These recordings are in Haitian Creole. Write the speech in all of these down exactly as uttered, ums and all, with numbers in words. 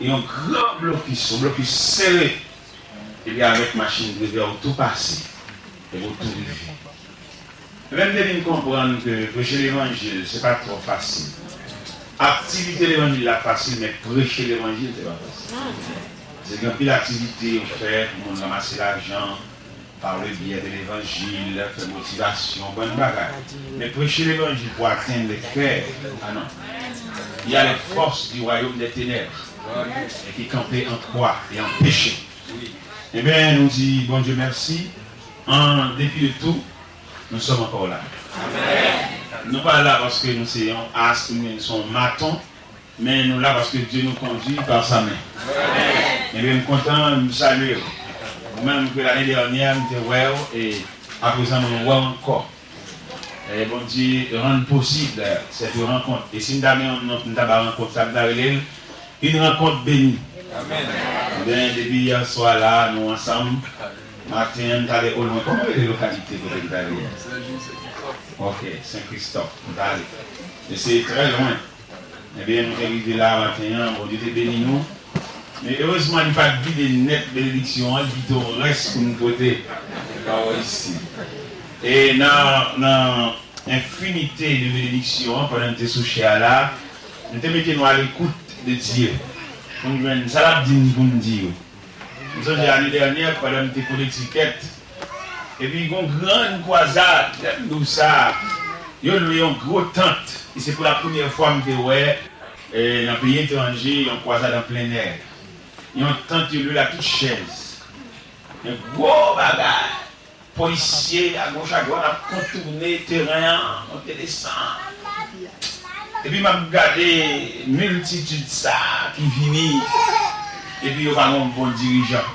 Yon gran blokis, yon blokis sere. Epi avèk machin grevè ou tou pase. Epi ou tou rive. Ebyen, m te vin konprann ke preche levanjil, se pa twò fasil. Aktivite levanjil la fasil, men preche levanjil, se pa fasil. Se gen anpil aktivite yo fè pou moun ranmase lajan, par le biais de l'évangile, fè motivasyon, bann bagay. Men preche levanjil pou atenn le kè, ah non. Il y a les forces du royaume des ténèbres, et qui campent en croix et en péché. Ebyen, nou di Bondye mèsi. En dépit de tout, nous sommes encore là. Nou pa la paske nou se yon as, oubyen nou se yon maton, men nou la paske Dieu nous conduit par sa main. Ebyen, m kontan, m salye w. Ou menm ke lane dènyè, m te wè w, e aprezan, mwen wè w ankò. E Bondye rann posib cette rencontre. E si m ta gen yon non, m ta ba rankont sa, m ta rele l une rencontre bénie. Ebyen, depi yè swa la, nou ansanm. Maten an, m t ale Olwen. Kòman rele lokalite kote m t ale a? Ok, Sen Kristòf, m t ale. E se trè lwen. Ebyen, nou te rive la maten an, Bondye te beni nou. Men erezman, li pa t vide nèt benediksyon an, li kite yon rès pou nou pote ba w isi. E nan, nan enfinite de benediksyon an, pandan n te sou chè a la, nou te mete nou a lekout de Dye. Pou n jwenn sa l ap di n pou n di yo. M sonje ane dènyè, pandan m te kole tikèt, epi gon grann kwazad, lè m di w sa, yo lwe yon gwo tant, e se pou la premyè fwa m te wè, e, nan peyi etranje, yon kwazad an plen è. Yon tant yo lwe la tout chèz. Yon gwo bagay. Polisye agoch adwat ap kontoune teren an, monte desann. Epi m ap gade miltitid sa a ki vini, epi yo pa gen yon bon dirijan.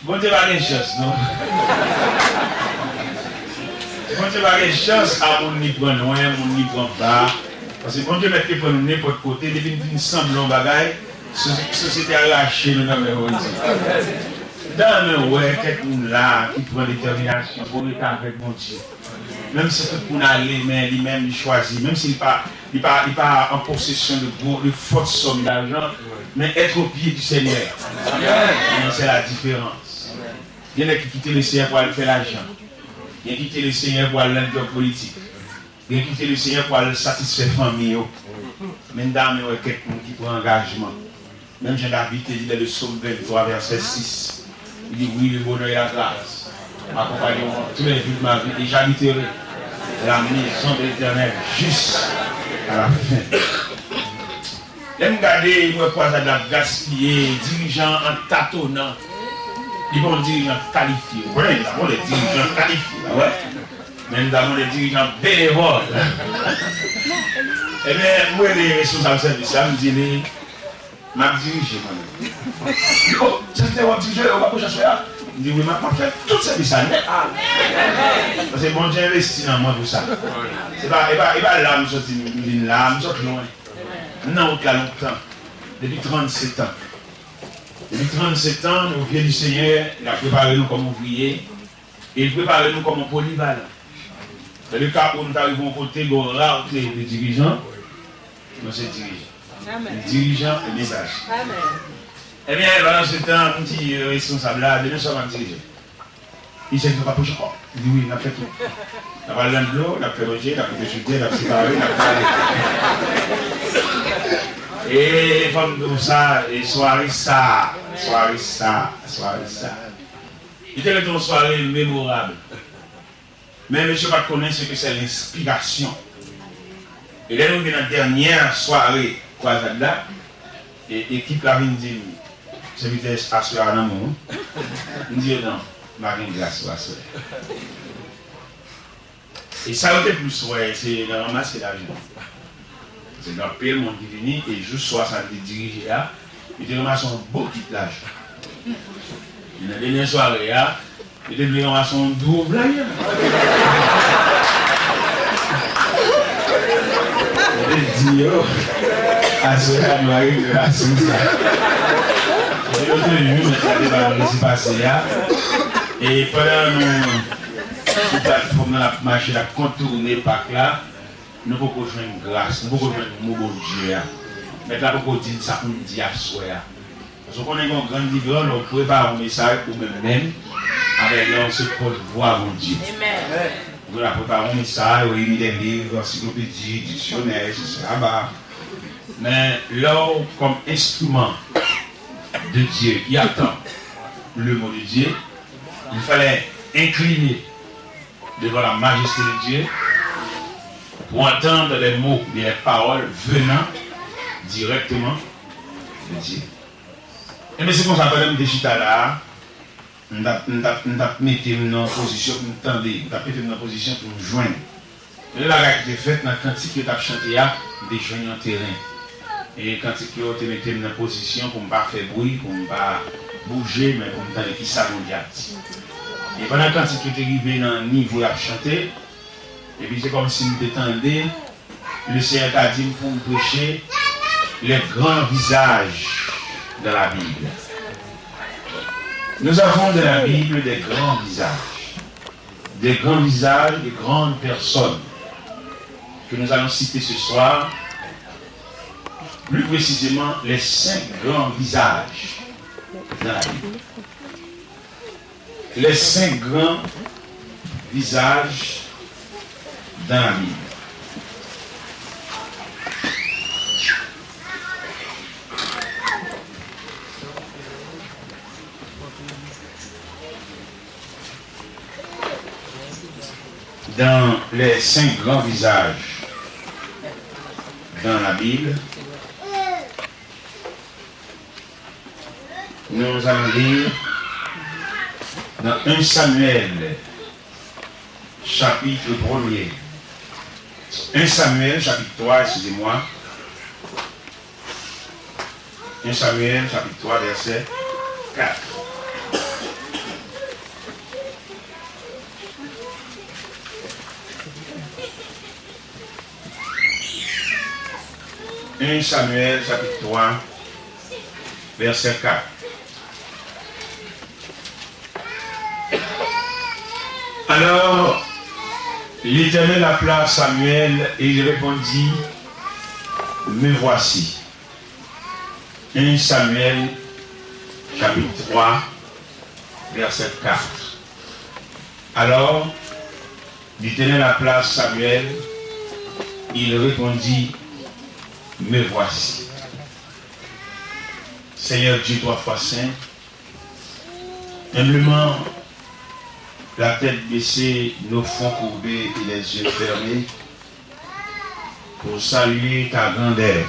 Bondye pa gen chans, non. Bondye pa gen chans a moun li pran lwen, moun li pran ba. Paske Bondye mèt ke pran nou nenpòt kote, depi n fin sanble yon bagay, sosyete a rache nou nan men Bondye. M ta renmen wè kèk moun la ki pran detèminasyon pou rete avèk Bondye. Menm si tout moun ale, men li menm li chwazi. Menm si li pa, li pa, li pa an posesyon de gwo, de fòt sòm dajan, men être au pied du Seigneur. Amen. C'est la différence. Gen nèg ki kite Lesenyè pou al fè lajan. Gen ki kite Lesenyè pou al nan djòb politik. Gen ki kite Lesenyè pou al satisfè fanmi yo. Men m ta renmen wè kèk moun ki pran angajman. Menm jan David te di dans le psaume vingt-trois, verset six, li di, oui, le bonheur et la grâce m'accompagneront tous les jours de ma vie, et j'habiterai la maison de l'Éternel jusqu'à la fin. Lè m gade, m wè kwazad la ap gaspiye, dirijan an tatonan. Li pa yon dirijan kalifye. Ou konnen, li pa yon dirijan kalifye, pa vre? Men m ta yon dirijan benevòl. Ebyen, m rele responsab sèvis la, m di li, m ap dirije mwen menm. Li di, o, se te w ap dirije, ou pa pran chans wè a? M di, wi, m ap, m ap fè tout sèvis la nèt. Paske Bondye envesti nan mwen pou sa. Se pa, e pa, e pa la m soti, m vin la, m sot lwen. M nan wout la lontan, depi trannsetan. Depi trannsetan, au pied du Seigneur, l ap prepare nou kòm ouvriye, e l prepare nou kòm yon polivalan. Nan le ka pou nou ta rive yon kote, gen yon rarte de dirijan, nou se dirijan. Amen. Dirijan e mesaj. Amen. Ebyen, pandan se tan, m di, euh, responsab la, demen swa m ap dirije. Li di, nou pa pran chans ankò. Li di, wi, n ap fè tout. N ap al nan dlo, n ap fè manje, n ap koupe choudyè, n ap separe, n ap pale. E fò m di w sa, e sware sa, sware sa, sware sa. Li te rete yon sware memorab. Men mesye pa t konnen ce que c'est l'inspiration. E lè nou rive nan dènyè sware kwazad la, e ekip la vin di m, sèvitè, aswè a nan men w. M di yo non, m pa gen gras pou aswè. E sa yo te plis wè, se nan ranmase lajan. Se gen anpil moun ki vini, e jou swa sa li te dirije a, li te ranmase yon bokit lajan. E nan dènyè sware a, li te vle ranmase yon dwòm lajan. Li te di yo, aswè a nou a regle asou sa. E yo te jwe mèt la te ba nou lese pase a. E pandan nou sou platfòm nan, l ap mache, l ap kontoune pak la, nou poko jwenn gras, nou poko jwenn mo Bondye a. Mèt la poko di n sa pou n di aswè a. Paske w konnen gen yon grann diferans lè w prepare yon mesaj ou menm menm, avèk lè w se pòtvwa Bondye. Ou gen dwa prepare yon mesaj, ou li de liv, ansiklopedi, diksyonè, etsetera. Men lè w kòm enstriman de Dieu qui attend le mot de Dieu, il fallait incliner devant la majesté de Dieu pour entendre les mots et les paroles venant directement de Dieu. Ebyen, se konsa, pandan m te chita la a, m t ap, m t ap, m t ap mete m nan pozisyon pou m tande, m t ap mete m nan pozisyon pou m jwenn. Gen de bagay ki te fèt nan kantik yo t ap chante a, m te jwenn yon teren. E kantik yo te mete m nan pozisyon pou m pa fè bri, pou m pa bouje, men pou m tande kisa Bondye ap di. E pandan kantik yo te rive nan nivo y ap chante, epi se kòmsi m te tande Lesenyè ta di m pou m preche les grands visages dans la Bible. Nous avons dans la Bible des grands visages. Des grands visages, de grandes personnes que nous allons citer ce soir, plus précisément les cinq grands visages dans la Bible. Les cinq grands visages dans la Bible. Dans les cinq grands visages dans la Bible, nous allons lire dans un Samuel, chapitre premier. Un Samuel, chapitre trois, excusez-moi. Un Samuel, chapitre trois, verset quatre. Un Samuel, chapitre trois, verset quatre. Alors, l'Éternel appela Samuel et il répondit, me voici. Un Samuel, chapitre trois, verset quatre. Alors, l'Éternel appela Samuel, il répondit, me voici. Seigneur Dieu trois fois saint, humblement, la tête baissée, nos fronts courbés et les yeux fermés, pour saluer ta grandeur,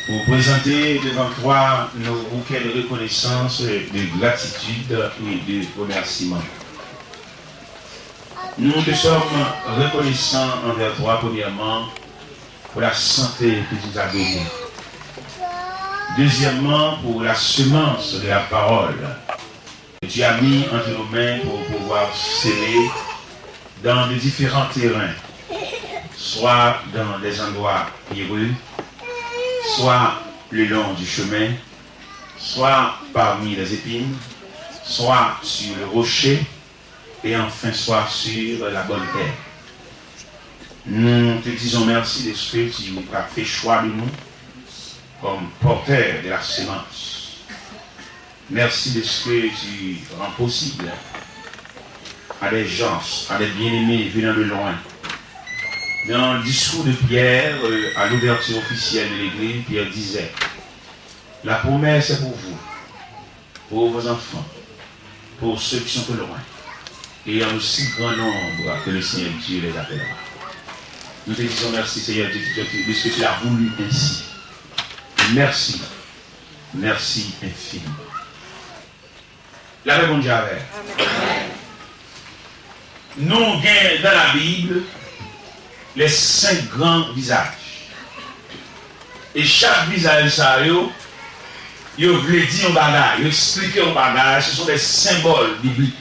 pour présenter devant toi nos bouquets de reconnaissance, de gratitude et de remerciement. Nous te sommes reconnaissants envers toi, premièrement, pour la santé que tu nous as donnée. Deuxièmement, pour la semence de la parole que tu as mis entre nos mains pour pouvoir semer dans de différents terrains, soit dans des endroits pierreux, soit le long du chemin, soit parmi les épines, soit sur le rocher, et enfin soit sur la bonne terre. Nous te disons merci de ce que tu as fait choix de nous comme porteurs de la semence. Merci de ce que tu rends possible à des gens, à des bien-aimés venant de loin. Dans le discours de Pierre, euh, à l'ouverture officielle de l'Église, Pierre disait, la promesse est pour vous, pour vos enfants, pour ceux qui sont au loin, et en aussi grand nombre que le Seigneur Dieu les appellera. Nous te disons merci, Seigneur Dieu, de ce que tu l'as voulu ainsi. Merci. Merci infiniment. Lapè Bondye avè nou. Nou gen dans la Bible les cinq grands visages. E chak vizaj sa yo, yo vle di yon bagay, yo eksplike yon bagay, ce sont des symboles bibliques.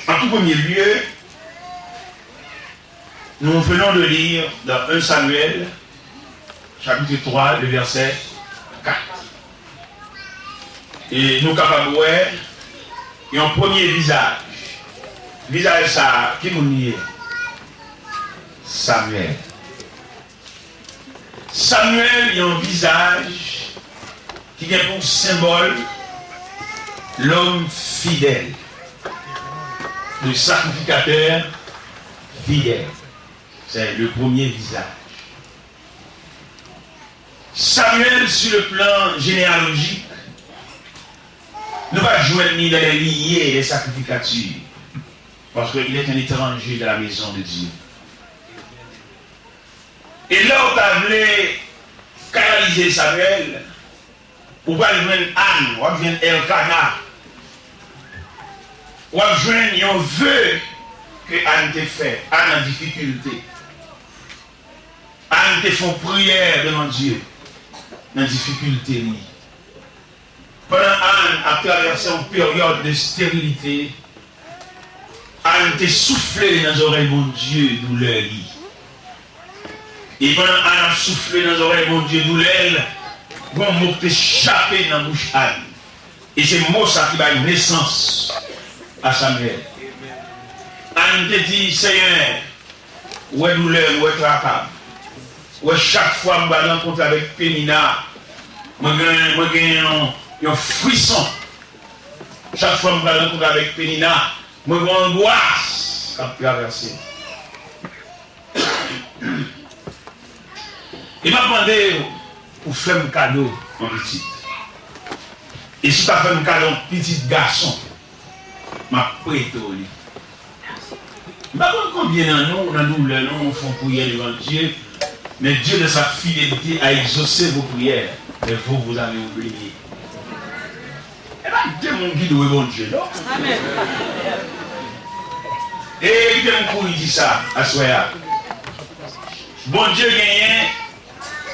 En tout premier lieu, nous venons de lire dans un Samuel, chapitre trois, le verset quatre. E nou kapab wè yon premye vizaj. Vizaj sa a, ki moun li ye? Samyèl. Samyèl yon vizaj ki gen pou senbòl l'homme fidèle, le sacrificateur fidèle. C'est le premier visage. Samyèl, sur le plan généalogique, nou pa jwenn li dans les lignées des sacrificatures, parce qu'il est un étranger de la maison de Dieu. E lè w ta vle kanalize Samyèl, ou pral jwenn Ann, w ap jwenn Èlkana, w ap jwenn yon ve ke Ann te fè, Ann an difikilte. Ann te fè yon priyè devan Dye nan difikilte li. Pandan Ann ap travèse yon peryòd de sterilite, Ann te soufle nan zòrèy Bondye doulè li. E pandan Ann ap soufle nan zòrèy Bondye doulè l, gon mo ki te chape nan bouch Ann. E se mo sa ki bay nesans a Samyèl. Ann te di, Senyè, ou wè doulè m, ou wè traka m. Ou wè chak fwa m pral rankontre avèk Penina, mwen gen, mwen gen yon, yon frison. Chak fwa m pral rankontre avèk Penina, mwen gen yon angwas k ap travèse m. E m ap mande w pou fè m kado yon pitit. E si w ta fè m kado yon pitit gason, m ap prete w li. M pa konn konbyen nan nou, nan doulè nou, nou fè yon priyè devan Dye, mais Dieu dans sa fidélité a exaucé vos prières, mais vous, vous avez oublié. E pa de moun ki dwe Bondye, non. E kite m kouri di sa aswè a. Bondye genyen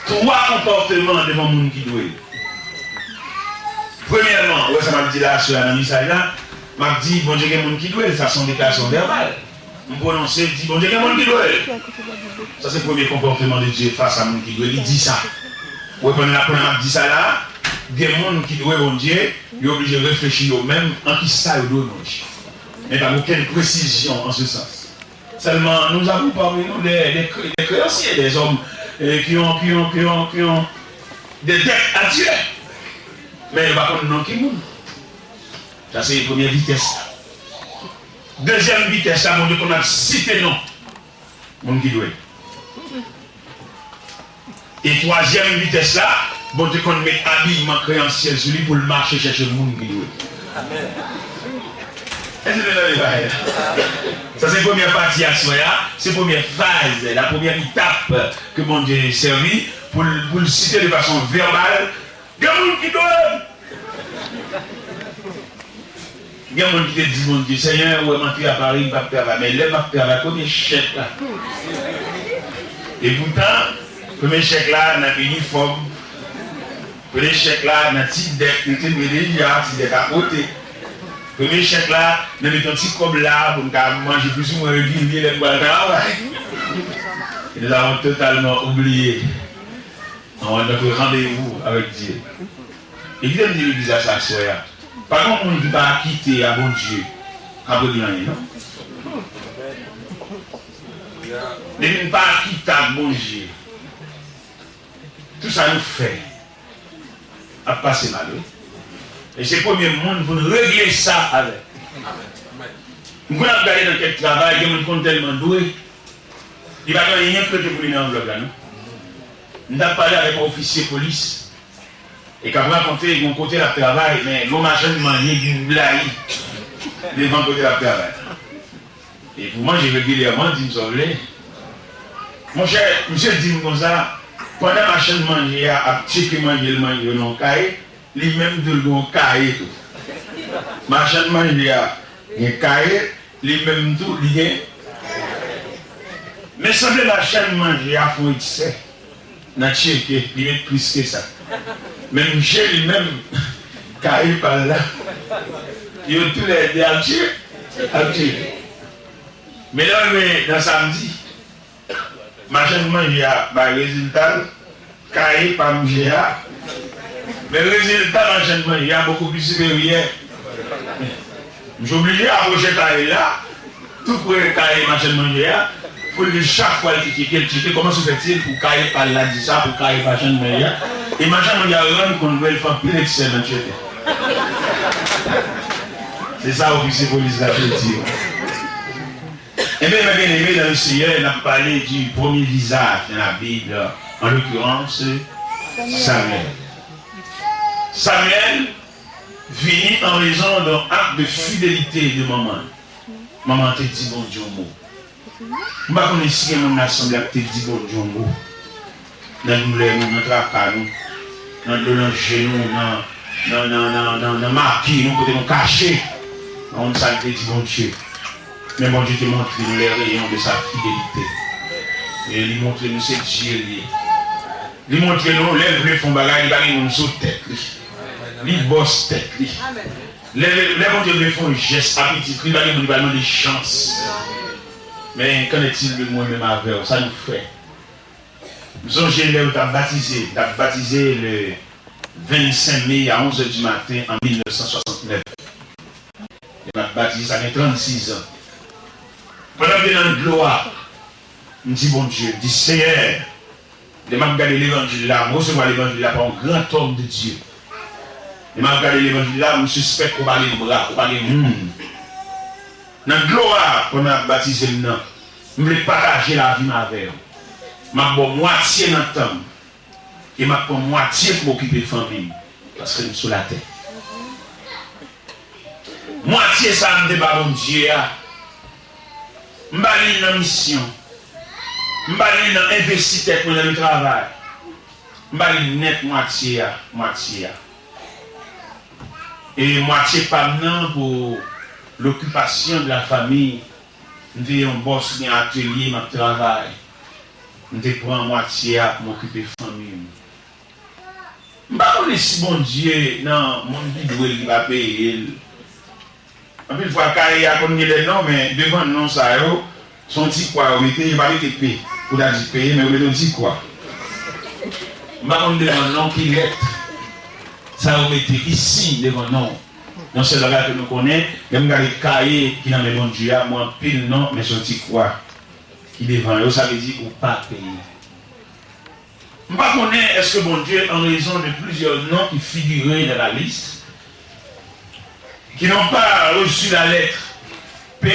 twa konpòteman devan moun ki dwe l. Premyèman, ou wè sa m ap di la aswè a nan mesaj la, m ap di Bondye gen moun ki dwe l, sa se yon deklarasyon vèbal. M pwononse, di Bondye gen moun ki dwe l. Sa se premye konpòteman de Dye fas a moun ki dwe l, li di sa. Ou wè pandan, pandan m ap di sa la, gen moun ki dwe Bondye, yo oblije reflechi yo menm an kisa yo dwe Bondye. Men pa gen okenn presizyon an se sans. Seulement, nous avons parmi nous des, des cré-, des créanciers, des hommes, euh, qui ont, qui ont, qui ont, qui ont des dettes à Dieu. Men yo pa konn non ki moun. Sa se premye vitès la. Dezyèm vitès la, Bondye konn ap site non moun ki dwe. E twazyèm vitès la, Bondye konn met abiyman kreyansyèl sou li pou l mache chèche moun ki dwe. Èske nou tande bagay la? Sa se premyè pati aswè a, se premyè faz, la première étape ke Bondye sèvi pou l, pou l site de fason vèbal, gen moun ki dwe m. Gen moun ki te di Bondye, Senyè, ou wè m antre a Pari, m p ap travay, men lè m ap travay, premye chèk la. E poutan, premye chèk la nan inifòm, premye chèk la nan ti dèk, nou te dwe deja, ti dèk a kote. Premye chèk la, nan met yon ti kòb la pou m ka manje plis ou mwen regilye lè m pral travay. E nou avons totalement oublié. Dans notre rendez-vous avec Dieu. E kite m di legliz la sa aswè a. Pa gen moun ki pa akite a Bondye k ap regle anyen, non. Depi n pa akite ak Bondye, tout sa nou fè ap pase mal, wi. E se premye moun pou n regle sa avè. M konn ap gade nan kèk travay, gen moun ki konn tèlman dwe, li pa gen anyen k rete pou li nan anvlòp la, non. M t ap pale avèk yon ofisye polis, e k ap rakonte yon kote l ap travay, men yon machann manje ki blayi devan kote l ap travay. E pou manje regilyèman, di m sa w vle. Monchè, misye di m konsa, pandan machann manje a ap tcheke manje l manje yo nan yon kaye, li menm tou l gen yon kaye tou. Machann manje a gen kaye, li menm tou, li gen. Men sanble machann manje a fè yon eksè nan tcheke, li met plis ke sa. Men misye li menm, kaye pa l la, yo toulède ap tcheke, ap tcheke. Men lè w rive nan samdi, machann manje a bay rezilta l, kaye pa misye a. Men rezilta machann manje a bokou pli siperyè. Misye oblije apwoche kaye la, tou pre kaye machann manje a, Pou l di chak fwa l te tcheke, l tcheke, kòman se fè ti pou kaye pa l la di sa, pou kaye pa janm mèye a. E machann moun yo rann kont vre l fè anpil eksè nan tcheke. Se sa ofisye polis la te di yo. Ebyen, mè byeneme dans le Seigneur, n ap pale di premye vizaj nan Labib, an l'occurrence, Samyèl. Samyèl vini an rezon d'un acte de fidélité de manman. Manman te di Bondye yon mo. M pa konnen si gen moun nan asanble a ki te di Bondye yon mo. Nan doulè nou, nan traka nou, nan dlo nan je nou, nan, nan, nan, nan, nan, nan maki nou, kote nou kache. Nan moun sa li te di Bondye. Men Bondye te montre nou les rayons de sa fidélité. E li montre nou se Dye li ye. Li montre nou, lè l vle fè yon bagay, li pa gen moun sou tèt li. Li bòs tèt li. Lè, lè Bondye vle fè yon jès a pitit li, li pa gen moun li pral mande chans. Men, qu'en est-il de mwen menm avè w? Sa nou fè? M sonje lè yo t ap batize, t ap batize le vennsenk me a onz è di maten an mil nèf san swasannnèf. Lè m ap batize, sa gen trannsis an. Pandan m te nan dlo a, m di Bondye, m di, Seyè, lè m ap gade levanjil la, m resevwa levanjil la pa yon gran tòm de Dye. Lè m ap gade levanjil la, m sispèk ou pa gen bra, ou pa gen moun. Nan dlo a, pandan y ap batize m nan, m vle pataje lavi m avè w. M ap ba w mwatye nan tan m. E m ap pran mwatye pou m okipe fanmi m, paske m sou latè. Mwatye sa a m te ba Bondye a, m ba li l nan misyon. M ba li l nan envesti tèt mwen nan le travay. M ba li nèt mwatye a, mwatye a. E mwatye pa m nan pou l'occupation de la famille. M te yon bòs, gen atelye, m ap travay. M te pran mwatye a pou m okipe fanmi m. M pa konnen si Bondye nan moun ki dwe l, li pa peye l. Anpil fwa, kaye a konn gen de non, men devan non sa yo, se yon ti kwa yo mete, yo pa mete P pou ta di peye, men yo mete yon ti kwa. M pa konn devan non ki lèt sa yo mete, ki siy devan non. Yon sèl bagay ke nou konnen, lè m gade kaye ki nan men Bondye a, m wè anpil non, men se yon ti kwa ki devan yo, sa vle di ou pa peye. M pa konnen èske Bondye, en raison de plusieurs noms qui figuraient dans la liste, qui n'ont pas reçu la lettre P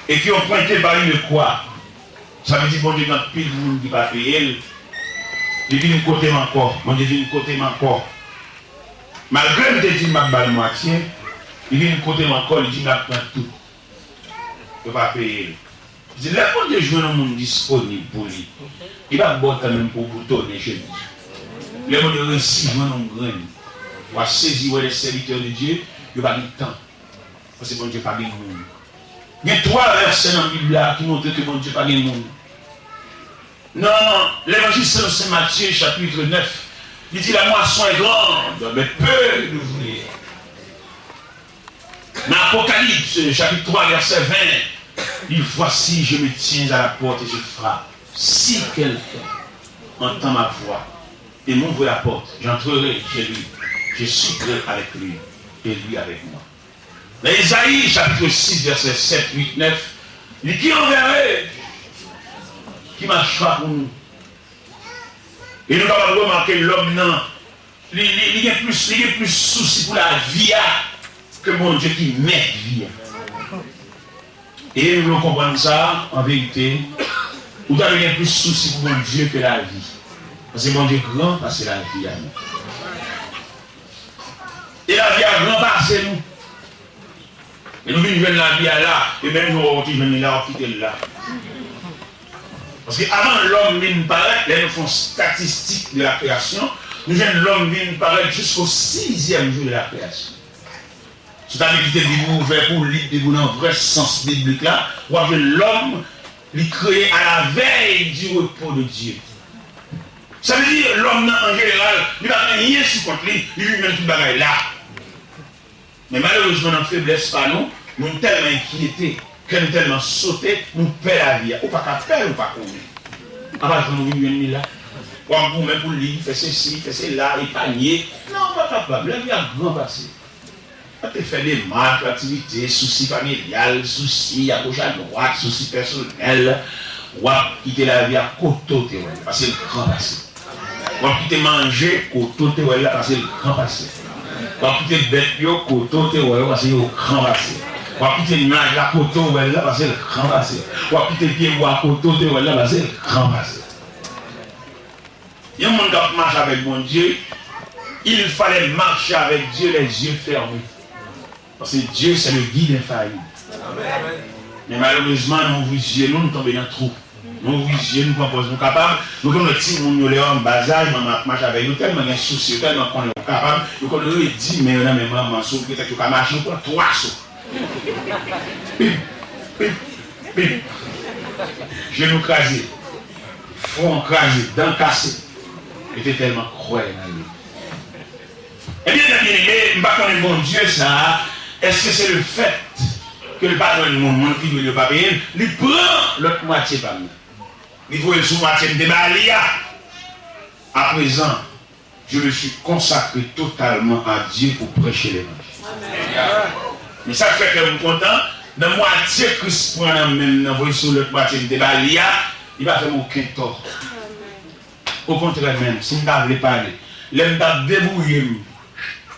et qui ont pointé par une croix. Sa vle di Bondye gen anpil moun ki pa peye l. Li vin kote m ankò. Bondye vin kote m ankò. Malgre m te di m ap ba l mwatye, li vin kote m ankò, li di m l ap pran tout. Yo pa peye l. Di, lè Bondye jwenn yon moun disponib pou li, li p ap ba w tan menm pou w boutonnen chemiz ou. Lè Bondye resi jwenn yon grenn, w a sezi wè les serviteurs de Dieu, yo pa gen tan. Paske Bondye pa gen moun. Gen twa vèsè nan Bib la ki montre ke Bondye pa gen moun. Nan Levanjil selon Sen Matye, chapit nèf, li di, la moisson est grande, mais peu d'ouvriers. Nan Apokalips, chapit twa, vèsè ven, li, voici, je me tiens à la porte et je frappe. Si quelqu'un entend ma voix et m'ouvre la porte, j'entrerai chez lui, je souperai avec lui et lui avec moi. Nan Ezayi, chapit sis, vèsè sèt, uit, nèf, li ki anvè ki mach pa pou nou. E nou kapab remake lòm nan, li, li, li gen plis, li gen plis sousi pou lavi a ke Bondye ki mèt vi a. E nou dwe konprann sa, an verite, ou ta dwe gen plis sousi pou Bondye ke lavi. Paske Bondye gran pase lavi a nou. E lavi a gran pase nou. E nou vin jwenn lavi a la, e menm jan w te jwenn li la, w ap kite l la. Paske avan lòm vin parèt, lè nou fè yon statistik de la création, nou jwenn lòm vin parèt jisko sizyèm jou de la création. Si w ta vle kite Bib ou ouvè pou w li Bib ou nan vrè sans biblik la, w ap jwenn lòm, li kreye à la veille du repos de Dieu. Sa vle di, lòm nan, an jeneral, li pa gen anyen sou kont li, li vin jwenn tout bagay la. Men malerezman, nan feblès pa nou, nou tèlman enkyete, kè n tèlman sote, nou pè lavi a. Ou pa ka pè l, ou pa konnen. Apa jan w vin jwenn li la. W ap goumen pou li, fè sesi, fè sela, epanye. Non, ou pa kapab. Lavi a gran pase. Ou te fè demach, aktivite, sousi familyal, sousi a goch a dwat, sousi pèsonèl, w ap kite lavi a kote w te wè l, paske l gran pase. W ap kite manje kote w te wè l la, paske l gran pase. W ap kite bèt yo kote w te wè yo, paske yo gran pase. W ap kite nyaj la kote w wè l la, paske l gran pase. W ap kite pyebwa kote w te wè l la, paske l gran pase. Yon moun k ap mache avèk Bondye, il fallait marcher avec Dieu les yeux fermés. Paske Dye se le gid enfayib. Men malerezman, nou ouvri zye nou, nou tonbe nan twou. Nou ouvri zye nou, pran pòz nou kapab. Nou konn wè timoun yo lè yo an bazaj, manman ap mache avè yo, tèlman gen sousi, yo tèlman konnen yo kapab, yo konn redi men yo nan men manman, sou petèt yo ka mache, yo pran twa so. Pip, pip, pip. Jenou kraze, fwon kraze, dan kase. Yo te tèlman kwè nan li. Ebyen, mè byeneme, m pa konnen Bondye sa a, èske se le fèt ke l pa jwenn moun, moun ki dwe l yo pa peye l, li pran lòt mwatye pa m nan. Li voye l sou mwatye m te ba li a. Aprezan, je me suis consacré totalement à Dieu pour prêcher l'évangile. Men sa k fè kè m kontan, nan mwatye Kris pran nan men m nan, voye sou lòt mwatye m te ba li a, li pa fè m okenn tò. Okontrè menm, si m ta vle pale, lè m t ap debouye m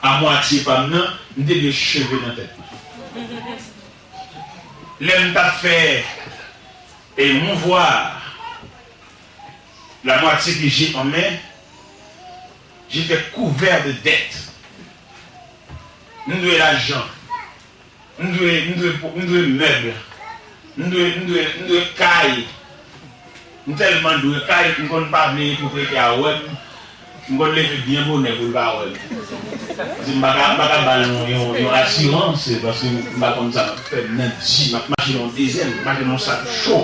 a mwatye pa m nan, m te dwe cheve nan tèt mwen. Lè m t ap fè e mouvwa la mwatye ke j'ai en main, j'étais couvert de dettes. M dwe lajan. M dwe, m dwe, m dwe mèb. M dwe, m dwe, m dwe kay. M tèlman dwe kay, m konn pa vle pwopriyetè a wè m. M konn leve byen bonè pou l pa wè m. Paske m pa ka, m pa ka ba l yon, yon, yon asirans, paske m pa konn sa m ap fè. M nan di, m ap mache nan yon dezèn, m ap mache nan yon sak cho.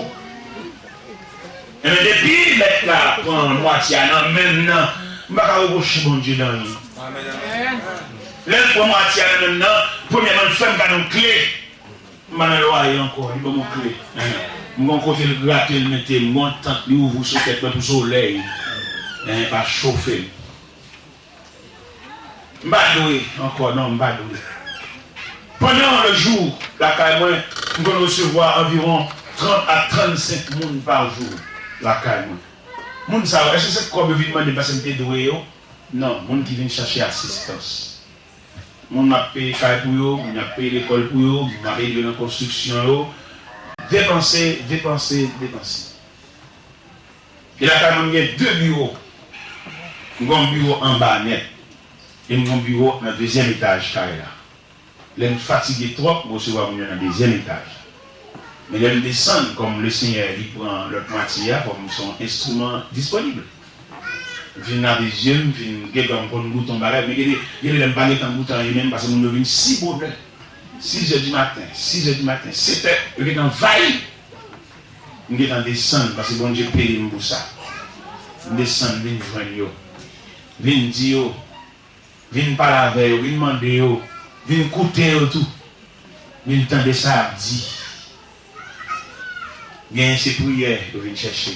Enben, depi mèt la pran mwatye a nan men m nan, m pa ka repwoche Bondye de anyen. Lè l pran mwatye a nan men m nan, premyèman, l fè m gade yon kle. M pa nan lwaye ankò, li ban m yon kle. M gon kote l grate l mete m, m gon tant li ouvri sou tèt mwen pou solèy pa chofe m. M pa dwe ankò, non, m pa dwe. Pandan le jou, lakay mwen, m konn resevwa anviwon trant a trannsenk moun pa jou lakay mwen. Moun sa yo, èske se kòb yo vin mande m paske m te dwe yo? Non, moun ki vin chache asistans. Moun m ap peye kay pou yo, moun m ap peye lekòl pou yo, moun m ap ede yo nan konstriksyon yo. Depanse, depanse, depanse. E lakay mwen, m gen de biwo. M gen yon biwo anba nèt. E m gen yon biwo nan dezyèm etaj kay la. Lè m fatige twòp, m resevwa moun yo nan dezyèm etaj. Men lè m desann, kòm Lesenyè li pran lòt mwatye a, kòm se yon enstriman disponib. M fin lave zye m, m fin gentan m konn goute yon bagay, men gen de, gen de lè m pa gentan goute anyen menm, paske moun yo vin si bonè. Sizè di maten, sizè di maten, setè, yo gentan anvayi m. M gentan desann, paske Bondye peye m pou sa. M desann, vin jwenn yo. Vin di yo, vin pale avè yo, vin mande yo, vin koute yo tou. Vin tande sa y ap di. Genyen se priyè yo vin chèche.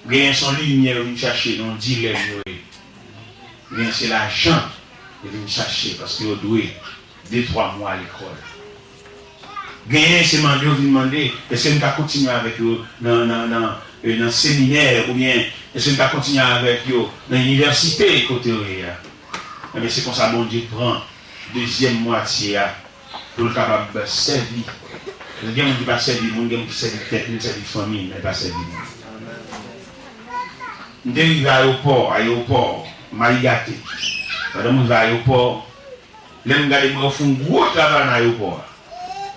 Genyen se yon limyè yo vin chache nan yon dilèm yo ye. Genyen se lajan yo vin chache paske yo dwe de twa mwa lekòl. Genyen se mande yo vin mande, èske m ka kontinye avèk yo nan, nan, nan, e, nan seminè, oubyen èske m ka kontinye avèk yo nan inivèsite kote yo ye a? Enben, se konsa Bondye pran dezyèm mwatye a pou l kapab sèvi. Gen moun ki pa sèvi moun, gen moun ki sèvi tèt li, sèvi fanmi, men pa sèvi moun. M te rive ayewopò, ayewopò, Maligate. Pandan m rive ayewopò, lè m gade, m wè yo fè yon gwo travay nan ayewopò a.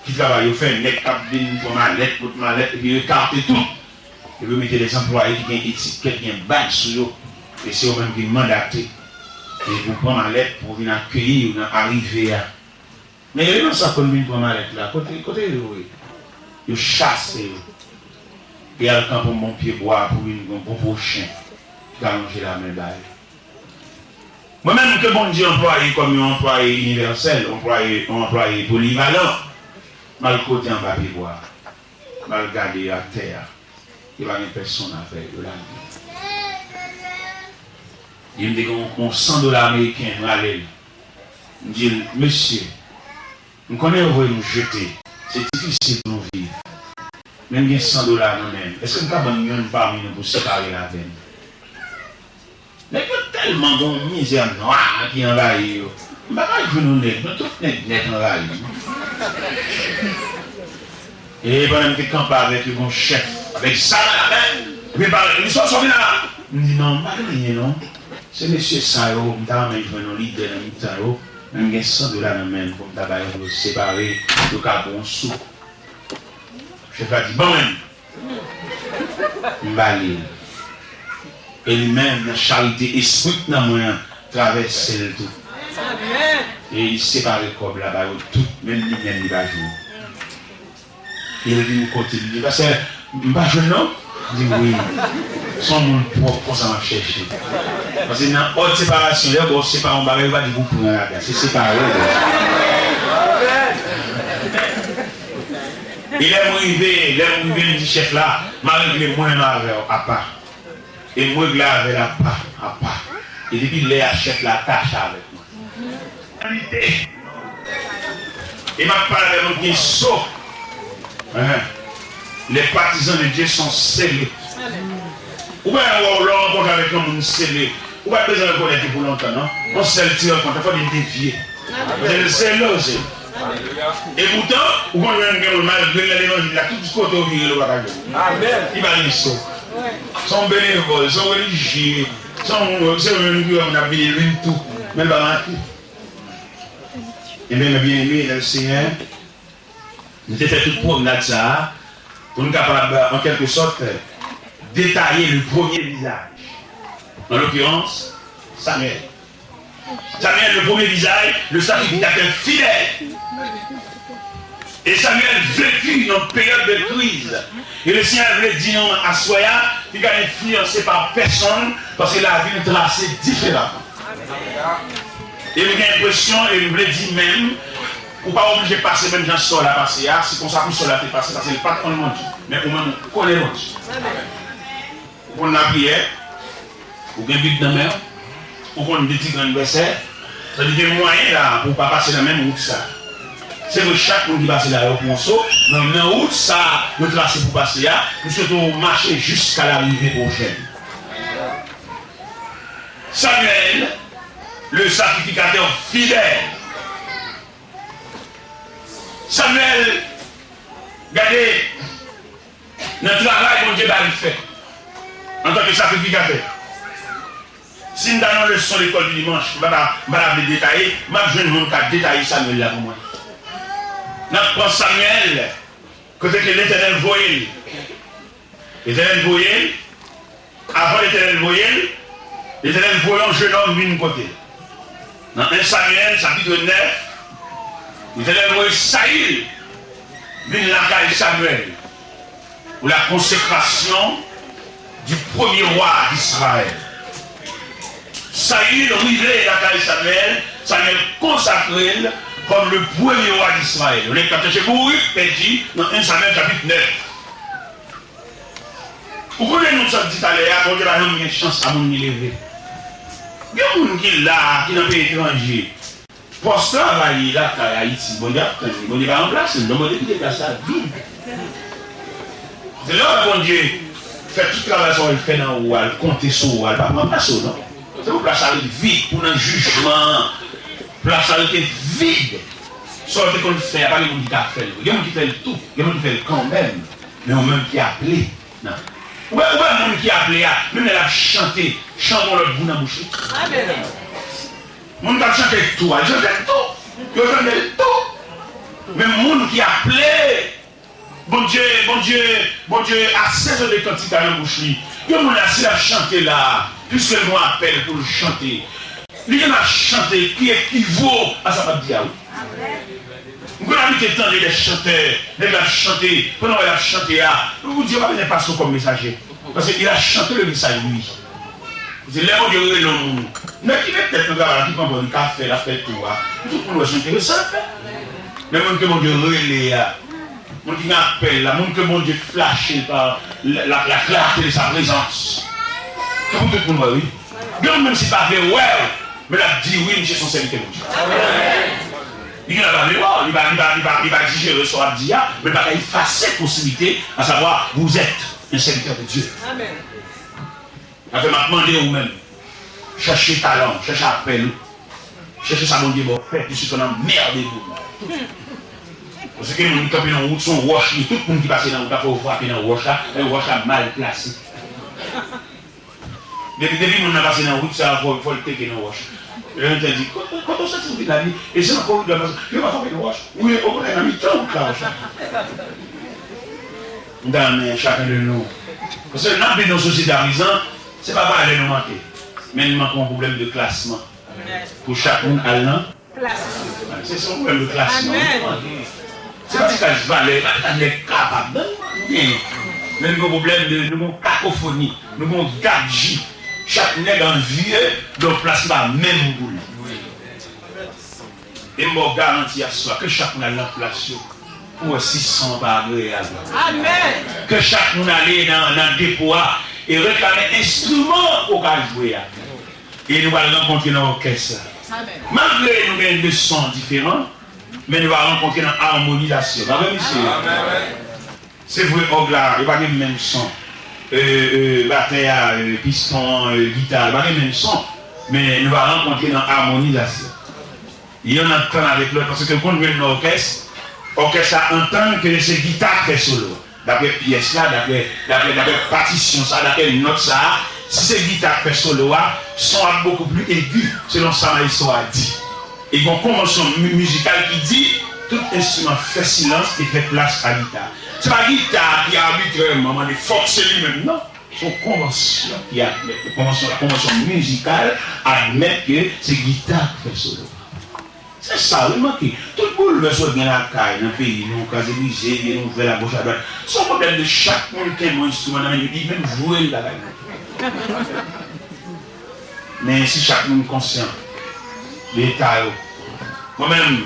Ki travay yo fè? Nèg k ap vin pran malèt, pot malèt, epi yo ekate tout. Epi yo mete de anplwaye ki gen etikèt, gen badj sou yo. E se yo menm ki mandate. E pou pran malèt, pou vin akeyi yo nan arive a. Men yo nan sa konn vin pran malèt la, kote, kote yo ye? Yo chase yo. Yo al kanpe yon bon pye bwa pou vin yon bon pwochen ki ka lonje lamen ba yo. Mwen menm ke Bondye anplwaye kòm yon anplwaye inivèsèl, anplwaye, yon anplwaye polivalan, m al kote anba pye bwa a. M al gade atè a. Yo pa gen pèsonn avè yo, yo lage. Epi m te gen yon, yon san dola ameriken, m rale l. M di l, mesye, M konnen yo voye m jete. Se difisil pou nou viv. Men m gen san dola nan men m. Èske m ka ban youn pami nou pou separe l avè m? Nèg yo tèlman gen yon mizè nwa ki anvayi yo. M pa ka jwenn yon nèg, non, tout nèg nèt anvayi m. E pandan m te kanpe avèk yo, gen yon chèf avèk zam nan men l, epi l pale, li sot sot vin la. M di, "Non, m pa gen anyen, non. Se mesye sa yo, m ta renmen jwenn yon lidè nan mitan yo, men m gen san dola nan men m pou m ta ba yo pou yo separe, yo ka pran yon sou." Chèf la di, "Ban mwen l." M ba li l. E li menm, nan charite espri k nan mwen an, travèse l tou. E li separe kòb la ba yo tout, menm li menm li pa jwenn. E li vin kote m, li di, "Pastè, m pa jwenn non." M di, "Wi, se yon moun pwòp konsa m ap chèche." Paske nan òd separasyon, lè yo ba w separe yon bagay, yo pa di pou pran ladan, se separe yo ba w. E lè m rive, lè m rive, m di chèf la, "M a regle mwen menm avè w apa." E m regle avè l apa, apa. E depi lè a, chèf la atache avèk mwen. Kalite. E m ap pale avè moun ki gen so. Hein. Les partisans de Dieu sont scellés. Ou pa wè lè w rankontre avèk yon moun sele, ou pa t bezwen rekonèt li pou lontan, non. Yon sèl ti rankont, fò li devye. Paske l sele w, sele. E poutan, ou konn jwenn gen moun malgre l nan levanjil la, tout kote w vire l, ou pa ka jwenn. Amèn. Li pa gen so. Se yon benevòl, se yon relijye, se yon, se yon moun ki wè moun ap vini, l vin tou. Men l pa make. Ebyen, mè byeneme nan Senyè, nou te fè tout pwomnad sa a pou nou kapab, an kèlke sòt, detaye le premier visage. En l'occurrence, Samuel. Samuel, le premier visage, le sacrificateur fidèle. E Samuel vle viv nan peryòd de kriz. E Lesenyè vle di nou aswè a, li ka enfliyanse pa pèsonn, paske lavi l trase diferaman. E m gen enpresyon, e m vle di menm, ou pa oblije pase menm jan Sòl la pase a, se konsa pou Sòl la te pase, paske li pa t konn Bondye. Men ou menm, ou konnen Bondye. Ou konn lapriyè, ou gen Bib nan men w, ou konn de ti grenn vèsè, sa vle di gen mwayen la pou w pa pase nan menm wout sa. Se vre, chak moun ki pase la, yo pran so, men nan wout sa yo trase pou pase a, nou swete w mache jiska larive pwochèn. Samuel, le sacrificateur fidèle. Samuel, gade, nan travay Bondye ba l fè antanke sakrifikatè. Si n ta nan leson lekòl di dimanch, m pa ta, m pa ta vle detaye, m ap jwenn moun k ap detaye Samuel la pou mwen. N ap pran Samuel, kote ke Letènèl voye l. Letènèl voye l, avan Letènèl voye l, Letènèl voye yon jennonm vin kote l. Nan en Samyèl, chapit nèf, Letènèl voye Sayil vin lakay Samyèl pou la consécration du premier roi d'Israël. Sayil rive lakay Samyèl, Samyèl konsakre l kòm le premier roi d'Israël. Yon nèg k ap chèche bourik pèdi nan en Samyèl chapit nèf. Ou konnen nou sot di talè a, Bondye pa janm gen chans a moun li leve. Gen moun ki la, ki nan peyi etranje. Pòs travay li lakay Ayiti, Bondye ap tann li. Bondye pa ranplase l, non, Bondye kite plas la vid. Se lè w wè Bondye fè tout travay sa w fè nan ou a, l konte sou ou a, l pa ranplase w, non. Se pou plas la ret vid, pou nan jijman an, plas la rete vid. Sa w te konn fè a, pa gen moun ki ka fè l. Gen moun ki fè l tou, gen moun ki fè l kanmenm. Men ou menm ki aple, nan. Ou wè, ou wè moun ki aple a, menm lè l ap chante, chan gon lòt gou nan bouch li. Amèn. Moun k ap chante tou a, yo chante l tou. Yo chante l tou. Men moun ki aple, Bondye, Bondye, Bondye asezone kantik la nan bouch li. Gen moun la, si l ap chante la, piske l gon apèl pou l chante, li gen ap chante ki ekivo a sa m ap di a, wi. M konn abitye tande de chantè, nèg la ap chante, pandan w wè l ap chante a, ou di yo pa bezwen pase w kòm mesaje. Paske il a chanté le message, lui. Se lè Bondye rele yon moun. Nèg ki met tèt nan travay la, ki pran pòz, li ka fè, l ap fè tou a. Tout moun wè se enteresan l ap fè. Men moun ke Bondye rele a, moun ki gen apèl la, moun ke Bondye flache l pa la, la, la clarté de sa présence. Se pou tout moun wè, wi. Gen moun menm si pa vle wè w, men l ap di, "Wi, misye se yon sèvitè Bondye." Li gen dwa pa vle wè w, li pa, li pa, li pa, li pa dijere sa w ap di a, men l pa ka efase posiblite, à savoir, vous êtes un serviteur de Dieu. Amen. Sa fè m ap mande ou menm, chèche talan w, chèche apèl ou, chèche sa Bondye ba w fè, plis ke nan mède moun. Paske moun ki kanpe nan wout se yon wòch li, tout moun ki pase nan wout la fò yo frape nan wòch la, men wòch la mal plase. Depi, depi moun nan pase nan wout sa, fò, fò l teke nan wòch. Lè yon tè di, "Kote, kote w soti w vin la?" Li, "E se nan koridò a pase." Yo pa frape nan wòch. Wi, okontrè, nan mitan wout la, wòch la. M ta renmen chacun de nous. Paske n ap viv nan yon sosyete a prezan, se pa valè nou manke. Men n manke yon pwoblèm de klasman. Pou chak moun al nan Plas. Se, se yon pwoblèm de klasman. Amen. Se pa ti klas valè, pa ti klas nèg kapab. Non, nou gen, men nou gen yon pwoblèm de, nou gen yon kakofoni, nou gen yon gabji. Chak nèg anvi, donk plas li pa menm pou li. E m ba w garanti aswè ke chak moun al nan plas yo pou wè si son pa agreyab. Amen. Ke chak moun ale nan, nan depo a e reklame enstriman ou ka jwe a. E nou pral rankontre nan òkès la. Amen. Malgre nou gen de son diferan, men nou va rankontre nan amonizasyon. Pa vre, mesye? Amen. Se vre, òg la, yo pa gen menm son. E, e, batè a, e, piston an, e, gita, yo pa gen menm son. Men nou va rankontre nan amonizasyon. Yonn antann avèk lòt, paske w konn jwenn nan òkès, òkès la antann ke se gita k fè solo. Daprè pyès la, daprè, daprè, daprè patisyon sa, daprè nòt sa, si se gita k fè solo a, son ap bokou pli egi, selon sa maestro a di. E gon konvansyon mi-, mizikal ki di, tout enstriman fè silans e fè plas a gita. Se pa gita ki abitrèman mande fòk se li menm, non. Se yon konvansyon ki admèt, konvansyon, konvansyon mizikal admèt ke se gita k fè solo. Se sa, wi, manke. Tout boulvès ou wè gen lakay, nan peyi nou, kraze brize, vye nouvèl agoch adwat. Se yon pwoblèm de chak moun kenbe yon enstriman nan men li, li menm jwe l bagay nan. Men si chak moun konsyan de eta yo. Mwen menm,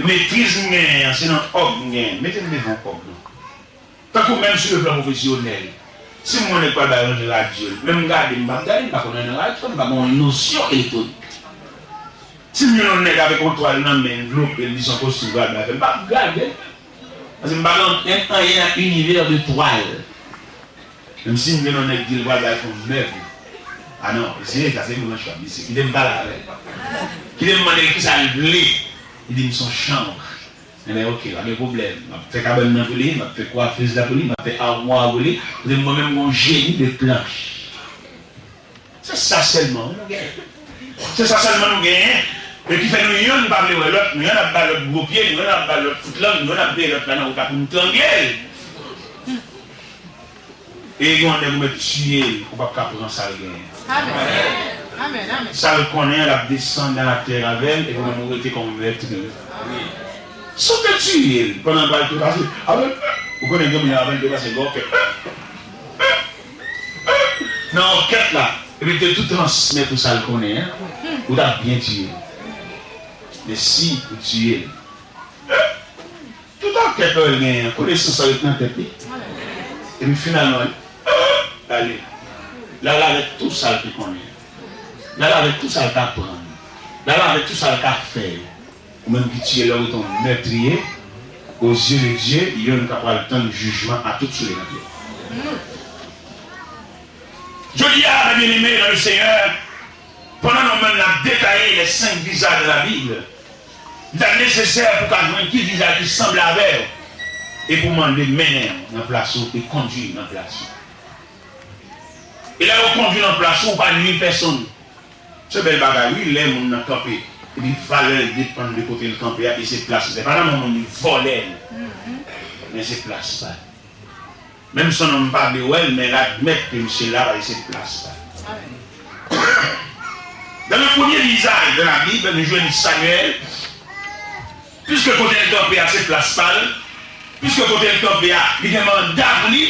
metriz m genyen an, se nan òg m genyen. Mete m devan òg, non. Tankou menm sou le plan pwofesyonèl, si m wè yon nèg pral bay ranje radyo l, menm gade m p ap gade, m pa konn anyen nan radyo, m pa gen yon nosyon elektwonik. Si m jwenn yon nèg avèk yon twal nan men l, vlope l, li se yon kostim pral bay fè, m p ap gade l. Paske m pa gen anyen ak inivè de twal. Menm si m jwenn yon nèg di l pral bay fè yon mèb, a non, mesye, sa se branch pa m, mesye. Kite m pale avè l. Kite m mande l kisa l vle. Li di m se yon chanm. Enben, oke, pa gen pwoblèm. M ap fè kabann nan pou li, m ap fè kwafez la pou li, m ap fè amwa pou li. Kote mwen menm, m gon jeni de planch. Se sa sèlman, wi, nou genyen. Se sa sèlman nou genyen. E ki fè nou yonn pa vle wè lòt, nou yonn ap ba lòt gwo pye, nou yonn ap ba lòt kout lang, nou yonn ap veye lòt la nan wout la pou nou trangle l. E gen yon nèg ou mèt tiye l, ou p ap ka pran sa l genyen. Amen. Amen, amen. Sa l konnen an, l ap desann nan atè avè l, epi ou menm ou rete kòm mètri. Si w te tiye l pandan l pral trepase, avè l, ou konnen gen moun yo avè l trepase, gen òkèt. Nan òkèt la, epi l te tou transmèt ou sa l konnen an, ou t ap byen tiye l. Men si ou tiye l, tout òkèt Noël genyen an, konesans sa ret nan tèt li. Epi finalman, li ale. L al avèk tou sa l te konnen. L al avèk tou sa l ka aprann. L al avèk tou sa l ka fè yo. Ou menm ki tiye l la, ou ret yon mètriye, aux yeux de Dieu, yonn k ap pral tann jijman a tout sou le nan tè. Jodi a, mes bien-aimés dans le Seigneur, pandan nou menm n ap detaye les cinq visages de la Bible, li ta nesesè pou w ka jwenn ki vizaj ki sanble avè w, e pou w mande mennen w nan plas ou e kondwi w nan plas ou. E lè yo kondwi w nan plas ou, ou pa nwi pèsonn. Se bèl bagay, wi, lè moun nan kanpe, epi valè l depann de kote l kanpe a, e se plas li. Se pa nan men moun li vòlè l, men se plas pa l. Menm si yon nonm pa vle wè l, men l admèt ke misye la, paske se plas pa l. Dans le premier visage de la Bible, nou jwenn Samuel, piske kote l kanpe a, se plas pa l, piske kote l kanpe a, li gen manda pou li,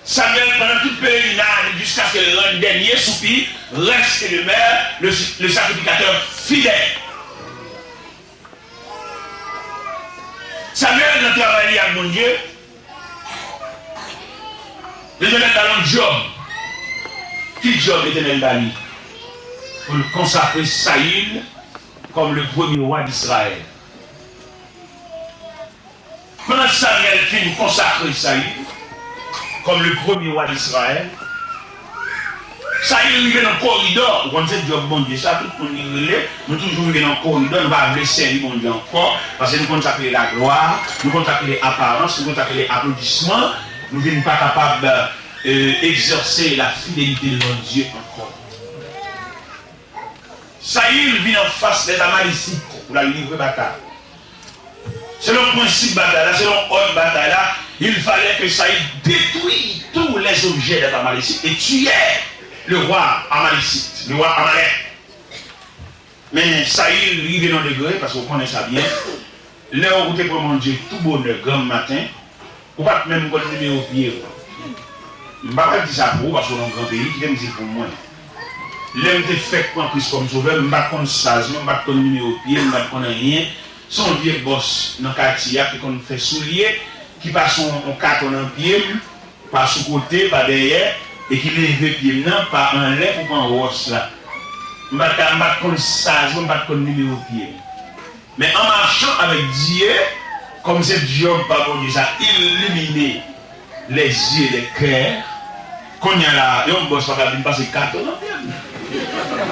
Samuel, pandan tout pelerinaj li, jiskaske l rann dènye soupi, reste demeure le, le sacrificateur fidèle. Samuel, nan travay li ak Bondye, Letènèl ba l yon djòb. Ki djòb Letènèl ba li? Pou l konsakre Sayil kòm le premye wa d Izrayèl. Pandan Samyèl fin konsakre Sayil kòm le premye wa Izrayèl, Sayil rive nan koridò. Ou konn se djòb Bondye sa, tout moun li rele, nou toujou rive nan koridò, nou pa vle sèvi Bondye ankò, paske nou konn sa k rele laglwa, nou konn sa k rele aparans, nou konn sa k rele aplodisman, nou vin pa kapab, e, egzèse la fidelite devan Dye ankò. Sayil vin anfas lèzamalésit pou l al livre batay. Selon prensip batay la, selon òd batay la, il fallait que Saül détruit tous les objets des Amalécites et tuait le roi amalécite, le roi Amalek. Men Sayil rive nan degre, paske w konnen sa byen, lè ou te pran Bondye tou bonè granm maten, ou pa t menm konn nimewo pye w. M pa pral di sa pou ou, paske w nan gran peyi, kite m di l pou mwen. Lè m te fèk pran Kris kòm Sovè, m pa t konn saz mwen, m pa t konn nimewo pye m, m pa t konn anyen. Se yon vye bòs nan katye a ki konn fè soulye, ki pase yon, yon katon nan pye m, pa sou kote, pa dèyè, e ki leve pye m nan pa anlè pou pran wòs la. M pa t ka, m pa t konn saz mwen, m pa t konn nimewo pye m. Men an machan avèk Dye, kòm se djòb pa Bondye sa, illuminer les yeux des cœurs, kounye a la, yon bòs pa ka vin pase katon nan pye m.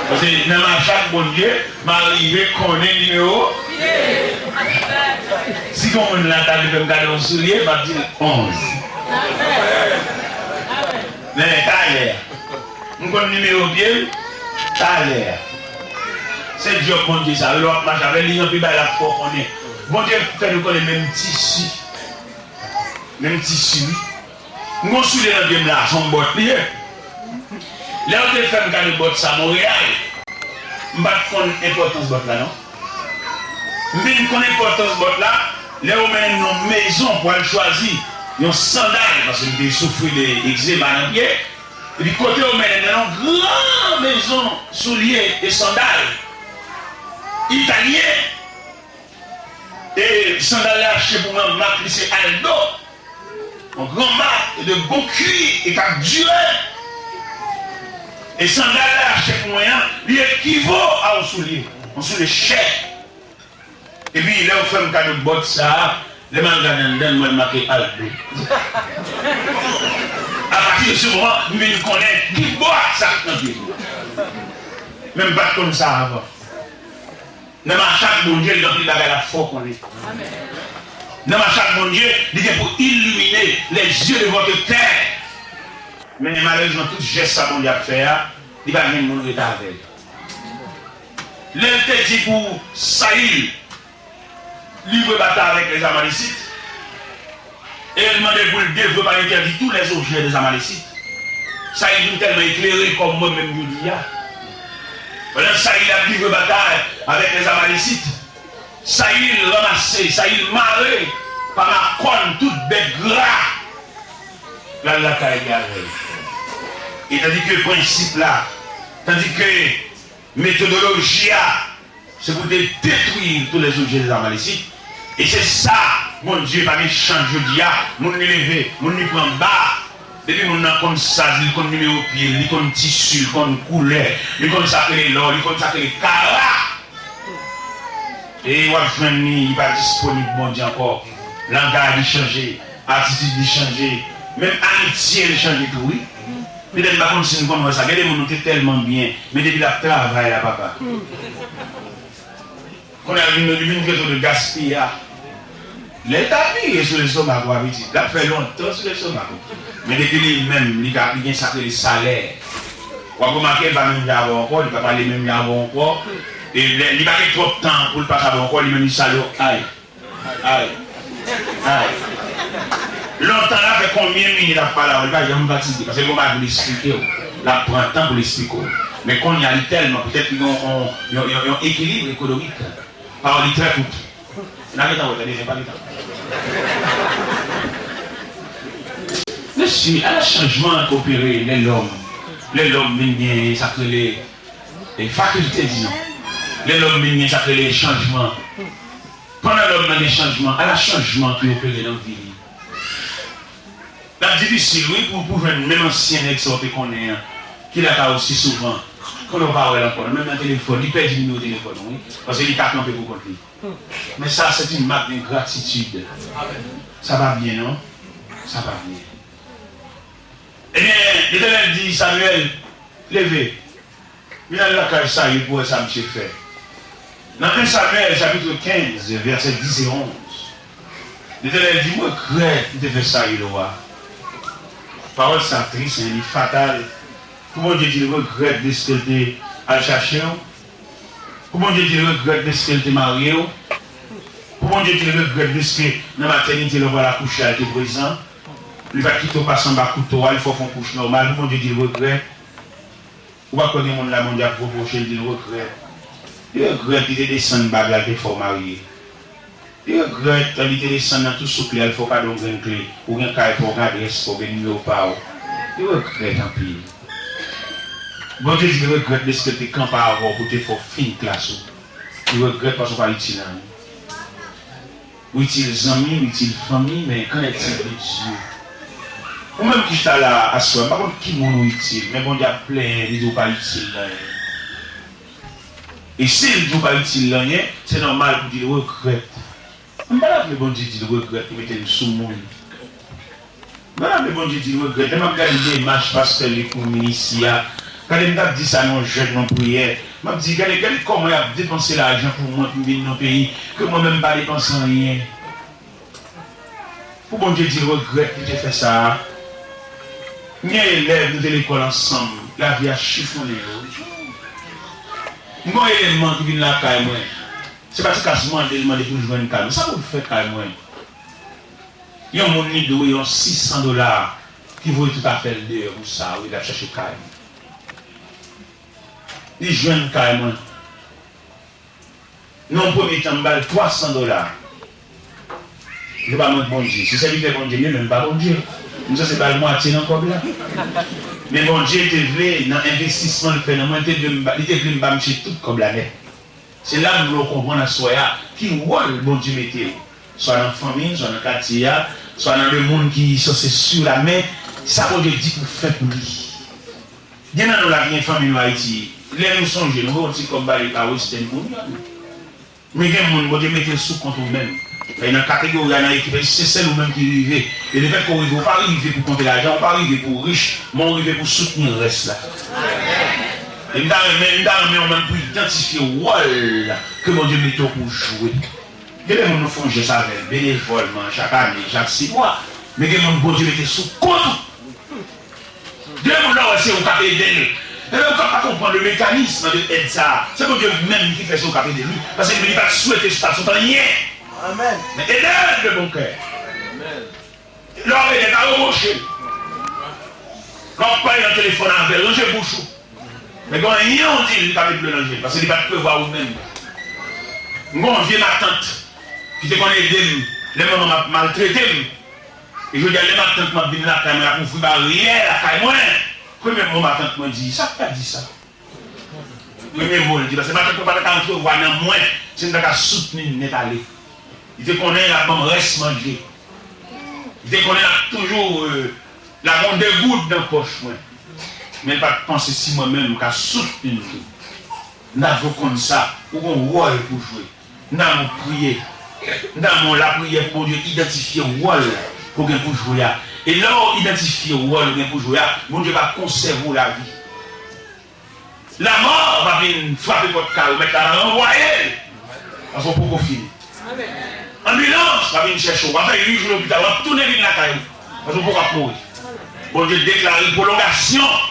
Paske nan mache ak Bondye, m a rive konnen nimewo. Si gon moun la ta vle fè m gade yon soulye, m ap di l onz. Men talè a, m konn nimewo pye m, talè a. Se djòb Bondye sa, lè w ap mache avè l, li gen anpil bagay l ap fè w konnen. Bondye fè nou konnen menm tisi. Menm tisi, wi. M gon soulye nan pye m la, se yon bòt li ye. Lè yo te fè m gade bòt sa Monreyal, m pa t konn enpòtans bòt la, non. M vin konn enpòtans bòt la, lè yo mennen m nan yon mezon pou al chwazi yon sandal, paske m te soufri de egzema nan pye. Epi kote yo mennen m nan yon gran mezon soulye e sandal italyen. E sandal la achte pou mwen, mak li se Aldo. Yon gran mak e de bon kwi e k ap dire. E sandal la achte pou mwen an, li ekivo a yon soulye, yon soulye chè. Epi lè yo fè m kado bòt sa a, lè m al gade anndan l, m wè l make Aldo. Apati de se moman, m vin konnen ki bòt sa k nan pye m. Men m pa t konn sa avan. Nan mache ak Bondye, li gen anpil bagay l ap fè w konnen. Nan mache ak Bondye, li gen pou illuminer les yeux de votre cœur. Men malerezman, tout jès sa Bondye ap fè a, li pa gen moun rete avè l. Lè l te di pou Sayil livre batay avèk lèzamalésit, e l mande pou l devwe pa entèdi tou lèzobjè dèzamalésit. Sayil vin tèlman eklere kòm mwen menm jodi a. Pandan Sayil ap livre batay avèk lèzamalésit, Sayil ranmase, Sayil mare pa makòn tout bèt gra l al lakay li avè l. E tandike prensip la, tandike metodoloji a, se pou te detwi tous les objets des Amalécites. E se sa, Bondye pa gen chans jodi a, moun li leve, moun li pran ba. Depi moun nan konn saz li, li konn nimewo pye l, li konn tisi, li konn koulè, li konn sa k rele lò, li konn sa k rele kara. E w ap jwenn li, li pa disponib Bondye ankò. Langaj li chanje, atitid li chanje, menm amitye li chanje tou, wi. Petèt m pa konn si n konn wè sa. Gen de moun nou te tèlman byen, men depi l ap travay la, papa. Kounye a, li vin, li vin trete w de gaspiya. Lè l t ap vire sou lestomak ou a pitit, l ap fè lontan sou lestomak ou. Men depi li menm, li ka, li gen sa k rele salè. W ap remake, l pa menm jan avè w ankò, li pa pale menm jan avè w ankò. E lè, li pa gen twòp tan pou l pase avè w ankò, li menm li salye w, ay. Ay. Ay. Lontan la fè konbyen minit ap pale avè w, li pa janm fatige, paske l gon bagay pou l esplike w. L ap pran tan pou l esplike w. Men kounye a, li tèlman, petèt li gen yon, yon, yon, yon ekilib ekonomik. Pawòl li trè kout. N a gentan wè, tande, men pa gentan. Mesye, ala chanjman k opere lè lòm, lè lòm vin gen sa k rele, e, fakilte di non. Lè lòm vin gen sa k rele chanjman. Pandan lòm nan gen chanjman, ala chanjman ki opere nan vi li. L ap difisil, wi, pou, pou jwenn menm ansyen nèg sa w te konnen an, ki lakay ou si souvan. Konnen w pa wè l ankò, menm nan telefòn, li pèdi nimewo telefòn ou, wi. Paske li ka kanpe pou kont li. Men sa, c'est une marque d'ingratitude. Sa pa byen, non. Sa pa byen. Ebyen, Letènèl di Samyèl, leve, vin al lakay Sayil pou wè sa misye fè. Nan en Samyèl, chapitre quinze, verset dix et onze, Letènèl di, m regrèt m te fè Sayil wa. Pawòl sa tris, en, li fatal. Pou Bondye di l regrèt dèske l te al chache w? Pou Bondye di l regrèt dèske l te marye w? Pou Bondye di l regrèt dèske nan matènite lè w pral akouche a, l te prezan? Li pa t kite w pase anba kouto a, li fè w fè yon kouch nòmal. Pou Bondye di l regrèt? Ou pa kwè gen moun la Bondye ap repwoche l, di l regrèt? Li regrèt li te desann bag la, l te fè w marye. Li regrèt, li te desann nan tou souk li a, l fè w kado yon grenn kle. Ou gen kay pa w, gen adrès pa w, gen nimewo pa w. Li regrèt anpil. Bondye di l regrèt dèske l te kanpe avè w pou te fè w fini klas ou. Li regrèt paske w pa itil anyen. Ou itil zanmi, ou itil fanmi, men qu'en est-il de Dieu? Ou menm ki chita la a aswè, m pa konn ki moun ou itil, men Bondye ap plenyen, li di w pa itil nan anyen. E si l di w pa itil nan anyen, se nòmal pou di l regrèt. M pa ta vle Bondye di l regrèt pou mete m sou moun. M pa ta vle Bondye di l regrèt. Lè m ap gade demach pastè Luc Moumine isi a, gade m t ap di sa nan yon jèn, nan yon priyè. M ap di, gade, gade kòman y ap depanse lajan pou mwen, pou m vin nan yon peyi, ke mwen menm m pa depanse anyen. Pou Bondye di l regrèt li te fè sa a. M gen elèv, nou te lekòl ansanm, lavi a chifonnen yo. M gen yon eleman ki vin lakay mwen. Se pa ti kas mande l, mande pou l jwenn kay mwen. Sa pou l fè kay mwen? Yon moun li dwe yon sis san dola ki voye tout afè l deyò pou sa, wi, l ap chache kay. Li jwenn kay mwen. Nan yon premye tan, m ba l twa san dola. Li pa mwen k Bondye. Se sèvitè Bondye m ye, men m pa Bondye. M sanse ba l mwatye nan kòb la. Men Bondye te vle, nan envestisman l fè nan mwen, li te vle m ba, li te vle m ba misye tout kòb la nèt. Se la m vle w konprann aswè a, ki wòl Bondye mete w. Swa nan fanmi, swa nan katye a, swa nan lemonn ki sanse sur la, men sa Bondye di pou fè pou li. Gen nan nou la ki gen fanmi nou Ayiti, lè nou sonje, nou voye yon ti kòb ba yo pa Western Union. Men gen moun Bondye mete l sou kont ou menm. Fè nan kategori a, nan ekip a, se sèl ou menm ki rive. E lefètke w rive, ou pa rive pou konte lajan, ou pa rive pou w rich, men w rive pou soutni rès la. E m ta renmen, m ta renmen ou menm pou idantifye wòl ke Bondye mete w pou jwe. Gen de moun nou fè yon jès avè l, benevòlman, chak ane, chak sis mwa. Men gen moun Bondye mete sou kont ou. Gen moun la, w wè se ou k ap ede l. Ebyen, ou ka pa konprann le mécanisme de èd sa a. Se Bondye menm ki fè se ou k ap ede l, wi. Paske li pa t swete sou pa t sot anyen. Amèn. Men ede l de bon kè. Amèn. Lè w ap ede l, pa repwoche l. Lè w ap pale nan telefòn avè l, ranje bouch ou. Men gen anyen w di l, li pa met dlo nan je l, paske li pa t prevwa ou menm. M gen yon vye matant ki te konn ede m lè manman m ap maltrete m. E jodi a, lè matant mwen ap vin lakay mwen, ap ouvri baryè lakay mwen, premye mo matant mwen di, "Sa k ta di sa?" Premye mo l di, paske matant mwen pa ta ka antrevwa nan mwen, si m ta ka soutni l nèt ale. Li te konnen l ap ban m rès manje. Li te konnen l ap toujou, euh, l ap gon de goud nan pòch mwen. Men l pa t panse si mwen menm m ka soutni l tou. N ap konn sa, ou gon wòl pou jwe. N a nou priye. N a nou lapriyè pou Bondye idantifye wòl ke w gen pou jwe a. E lè w idantifye wòl ou gen pou jwe a, Bondye va konsève w lavi. Lanmò va vin frape pòt kay ou, mèt la va ranvwaye l. Paske w poko fini. Anbilans va vin chèche w, w a fè uit jou lopital, w ap tounen vin lakay ou. Paske w poko ap mouri. Bondye deklare pwolongasyon.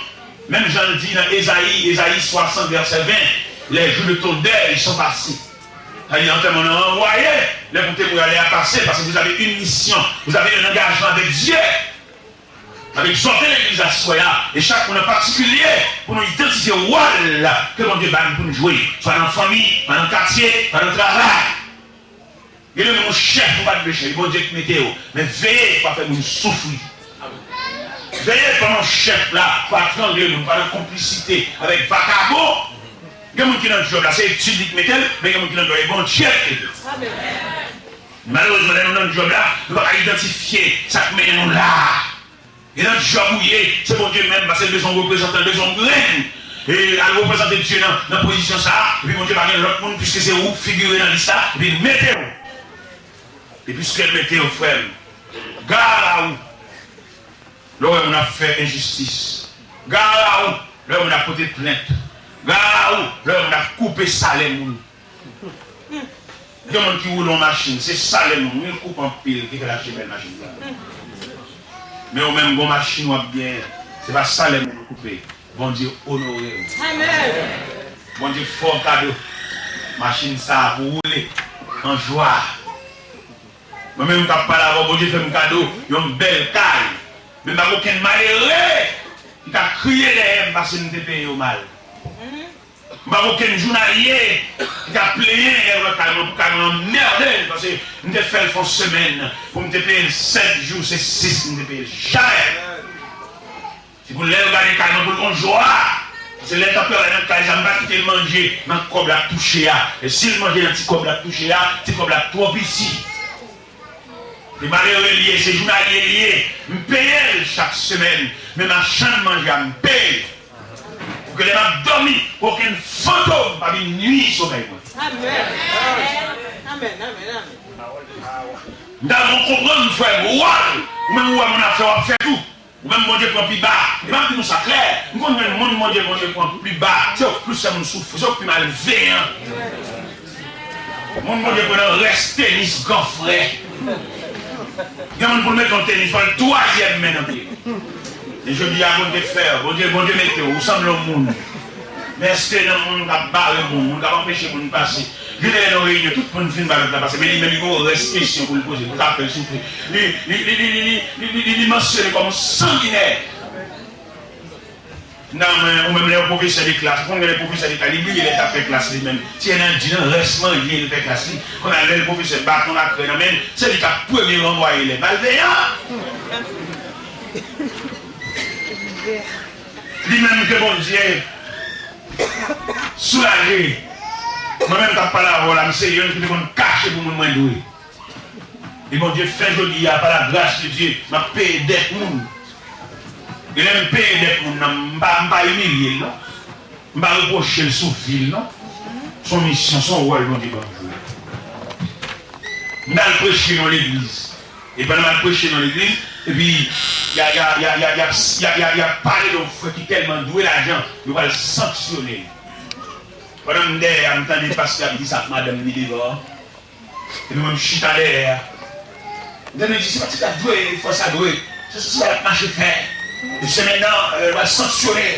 Menm jan l di nan Ezayi, Ezayi swasant, vèsè ven, les jours de ton deuil sont passés. Sa vle di antèman an ranvwaye, lè pou te mouri a, lè a pase, paske vous avez une mission, vous avez un engagement avec Dieu. M ap egzòte legliz aswè a, e chak moun an patikilye, pou nou idantifye wòl ke Bondye ba nou pou nou jwe, swa nan fanmi, swa nan katye, swa nan travay. Gen de moun ou chèf, ou pa t vle chèf, Bondye k mete w. Men veye pou pa fè moun soufri. Veye pandan w chèf la, pa trangle moun, pa nan konplisite avèk vakabon. Gen moun ki nan djòb la, se etid li k mete l, men gen moun ki nan djòb la, e Bondye k mete l. Malerezman, lè nou nan djòb la, nou pa ka idantifye sa k mennen nou la a. E nan djòb ou ye, se Bondye menm, paske l bezwen yon reprezantan, l bezwen yon grenn. E al reprezante Dye nan, nan pozisyon sa a, epi Bondye pa gen lòt moun, piske se ou k figire nan lis la, epi l mete w. E piske l mete w, frè m, gara ou lè w wè moun ap fè enjistis. Gara ou lè w wè moun ap pote plent. Gara ou lè w wè moun ap koupe salè moun. Gen moun ki woule yon machin, se salè moun, wi, l koupe anpil, ki fè l achte bèl machin sa. Men ou menm, gon machin w ap genyen, se pa salè moun ou koupe. Bondye onore w. Amèn. Bondye fè w kado machin sa a pou w woule an jwa. Mwen menm k ap pale avè w, Bondye fè m kado yon bèl kay. Men m pa gen okenn malere ki ka kriye dèyè m paske m te peye yo mal. M pa gen okenn jounalye ki ka plenyen lè l wè kay mwen, pou kay mwen anmède l, paske m te fè l fè yon semèn, pou m te peye l sèt jou, se sis m te peye l. Jamè! Se pou lè yo gade kay mwen, pou l gon jwa. Paske lè l t ap travay nan kay sa, m pa kite l manje nan kòb l ap touche a. E si l manje nan ti kòb l ap touche a, ti kòb la twò piti. Se malere l ye, se jounalye l ye. M peye l chak semèn. Men machann manje a, m peye l. Pou ke lè m ap dòmi, okenn fantom pa vin nwi somèy mwen. Amèn. Amèn, amèn, amèn. M ta renmen w konprann, frè m, wòl, ou menm ou wè moun ap fè, w ap fè tou. Ou menm Bondye pran pi ba. E m ap di nou sa klè, m konn jwenn moun Bondye, Bondye pran pi ba, se yo k plis fè moun soufri, se yo k pi malveyan. Moun Bondye pran nan rès tenis gran frè. Gen moun pou l mete yon tenis, fò l twazyèm men nan pye l. E jodi a, Bondye fè w, Bondye, Bondye mete w, ou sanble yon moun. Men èske nan moun k ap bare moun, moun k ap anpeche moun pase? Gen lè nan reyinyon, tout moun fin ba lòt la pase, men li menm li gon rès kesyon pou l poze, pou l ka fè l soufri. Li, li, li mansyone kòm yon sanginè. Nan men, ou menm lè yon pwofesè de klas, ou konn gen de pwofesè de klas, li bliye lè l t ap fè klas li menm. Si e nan di nan rès manje l fè klas li, kounye a lè l pwofesè baton lakrè nan men l, se li k ap premye ranvwaye elèv. Malveyan! Li menm ke Bondye soulaje. Mwen menm k ap pale avè w la, m se youn ki te konn kache pou moun mwen dwe. E Bondye fè jodi a, pa la gras de Dye, m ap peye dèt moun. E lè m peye dèt moun nan, m pa, m pa imilye l non. M pa repwoche l sou vi l non. Se yon misyon, se yon wòl Bondye ban m jwe. M t al preche nan legliz. E pandan m ap preche nan legliz, epi y a, y a, y a, y a, y ap, y a, y a, y ap pale de yon frè ki tèlman dwe lajan, yo pral sanksyone l. Pandan m dèyè a, m tande pastè ap di sa ak madanm li devan an. Epi mwen, m chita dèyè a. M tande l di, se pa ti gad dwe, fò sa dwe. Se, se, se sa l ap mache fè. E semèn nan, euh, l pral sanksyone.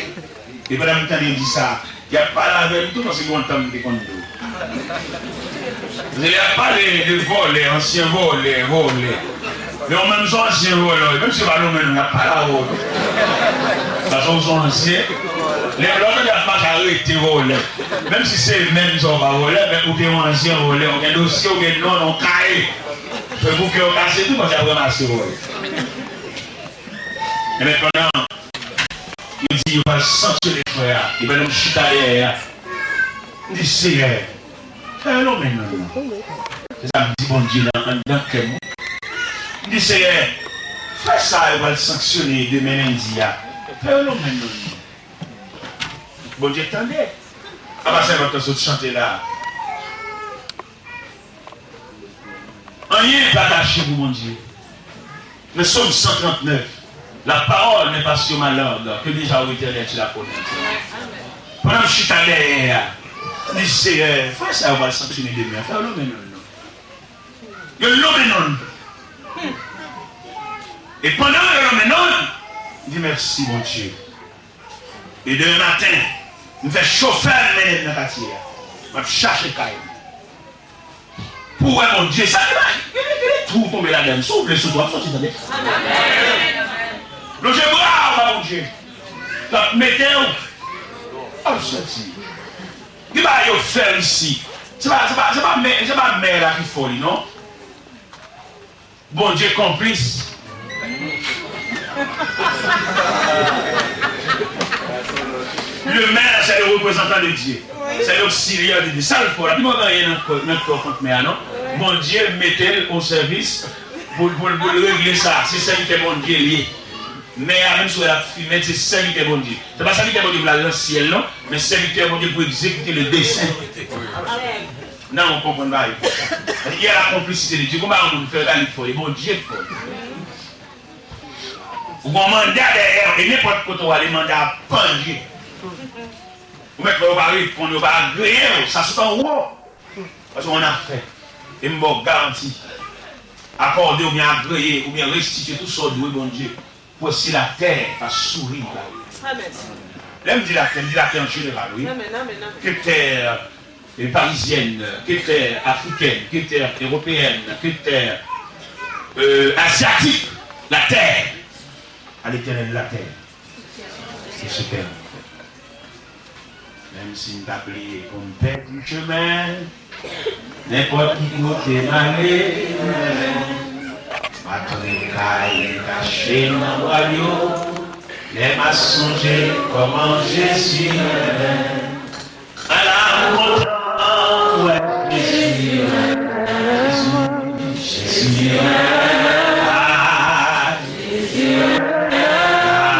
E pandan m tande l di sa, y ap pale avè m tou, paske gon tan m te konn dwe. Paske lè y ap pale de vòlè, ansyen vòlè, vòlè. Men ou menm se yon ansyen vòlè, menm si yo pa nonmen non, y ap pale avè w tou. Paske ou se yon ansyen. Lè, lè w tande y ap mache arete vòlè. Menm si se menm sa w pa vòlè, men ou te yon ansyen vòlè, ou gen dosye, ou gen non nan yon kaye. Se pou kè w kase tou, paske y ap ranmase vòlè. Enben, pandan yo di yo pral sanksyone frè a, e pandan m chita dèyè a, m di, Seyè, fè yo lonmen non l non. Se sa m di Bondye nan anndan kè m wi. M di, Seyè, frè sa yo pral sanksyone demen lendi a, fè yo lonmen non l non. Bondye tande. Apa sèvant lan sot chante la. Anyen pa kache pou Bondye. Nan Sòm san trannèf, la parole n'est pas sur ma langue, que déjà, ô Éternel, tu la connais. Pandan m chita dèyè a, m di, Seyè, frè sa yo pral sanksyone demen an, fè yo lonmen non l non. Yo lonmen non l. E pandan yo lonmen non l, m di, mèsi Bondye. E demen maten, m fè chofè m mennen m nan katye a. M ap chache kay m. Pou wè Bondye, sa ki bay. Gen de, gen de twou tonbe ladan l. Si w vle soti, w ap soti, tande. Lonje bra w ba Bondye. L ap mete w. W ap soti. Gen bagay yo fè isi. Se pa, se pa, se pa mè, se pa mè la ki fè li, non. Bondye konplis. Le maire, c'est le représentant de Dieu. C'est l'auxiliaire de Dieu. Sa l fè w la, pi pa gen anyen nan kò, nan kò kont mè a, non. Bondye mete l o sèvis pou, pou, pou l regle sa. Se sèvitè Bondye l ye. Mè a, menm si w wè l ap fimen, se sèvitè Bondye. Se pa sèvitè Bondye pou l al nan syèl, non, men sèvitè Bondye pou egzekite le desen. Nan, w konprann bagay. Il y a la complicité de Dieu. Konba yon moun fè, pa li k fè, e Bondye k fè. Ou gon manda dèyè w, e nenpòt kote w ale, manda a pandye. Ou mèt wè yo pa reponn, yo pa agreye w, sa sot anwo. Paske w an afè. E m ba w garanti, akòde oubyen agreye oubyen restitye tou sa w dwe Bondye, pou si latè pa souri ba ou. Amèn. Lè m di latè, m di latè an jeneral, wi. Amèn, amèn, amèn. Ke tè, eh, parizyèn, ke tè afrikèn, ke tè ewopeyèn, ke tè, eh, azyatik, latè, a Letènèl latè. Se sipè. Menm si m ta bliye pou m pèdi chemen, nenpòt ki kote m ale, m a tou kay kache nan bwa yo, lè m a sonje kòman Jezi renmen. Ala m kontan wè Jezi renmen, Jezi renmen, ah, Jezi renmen, ah.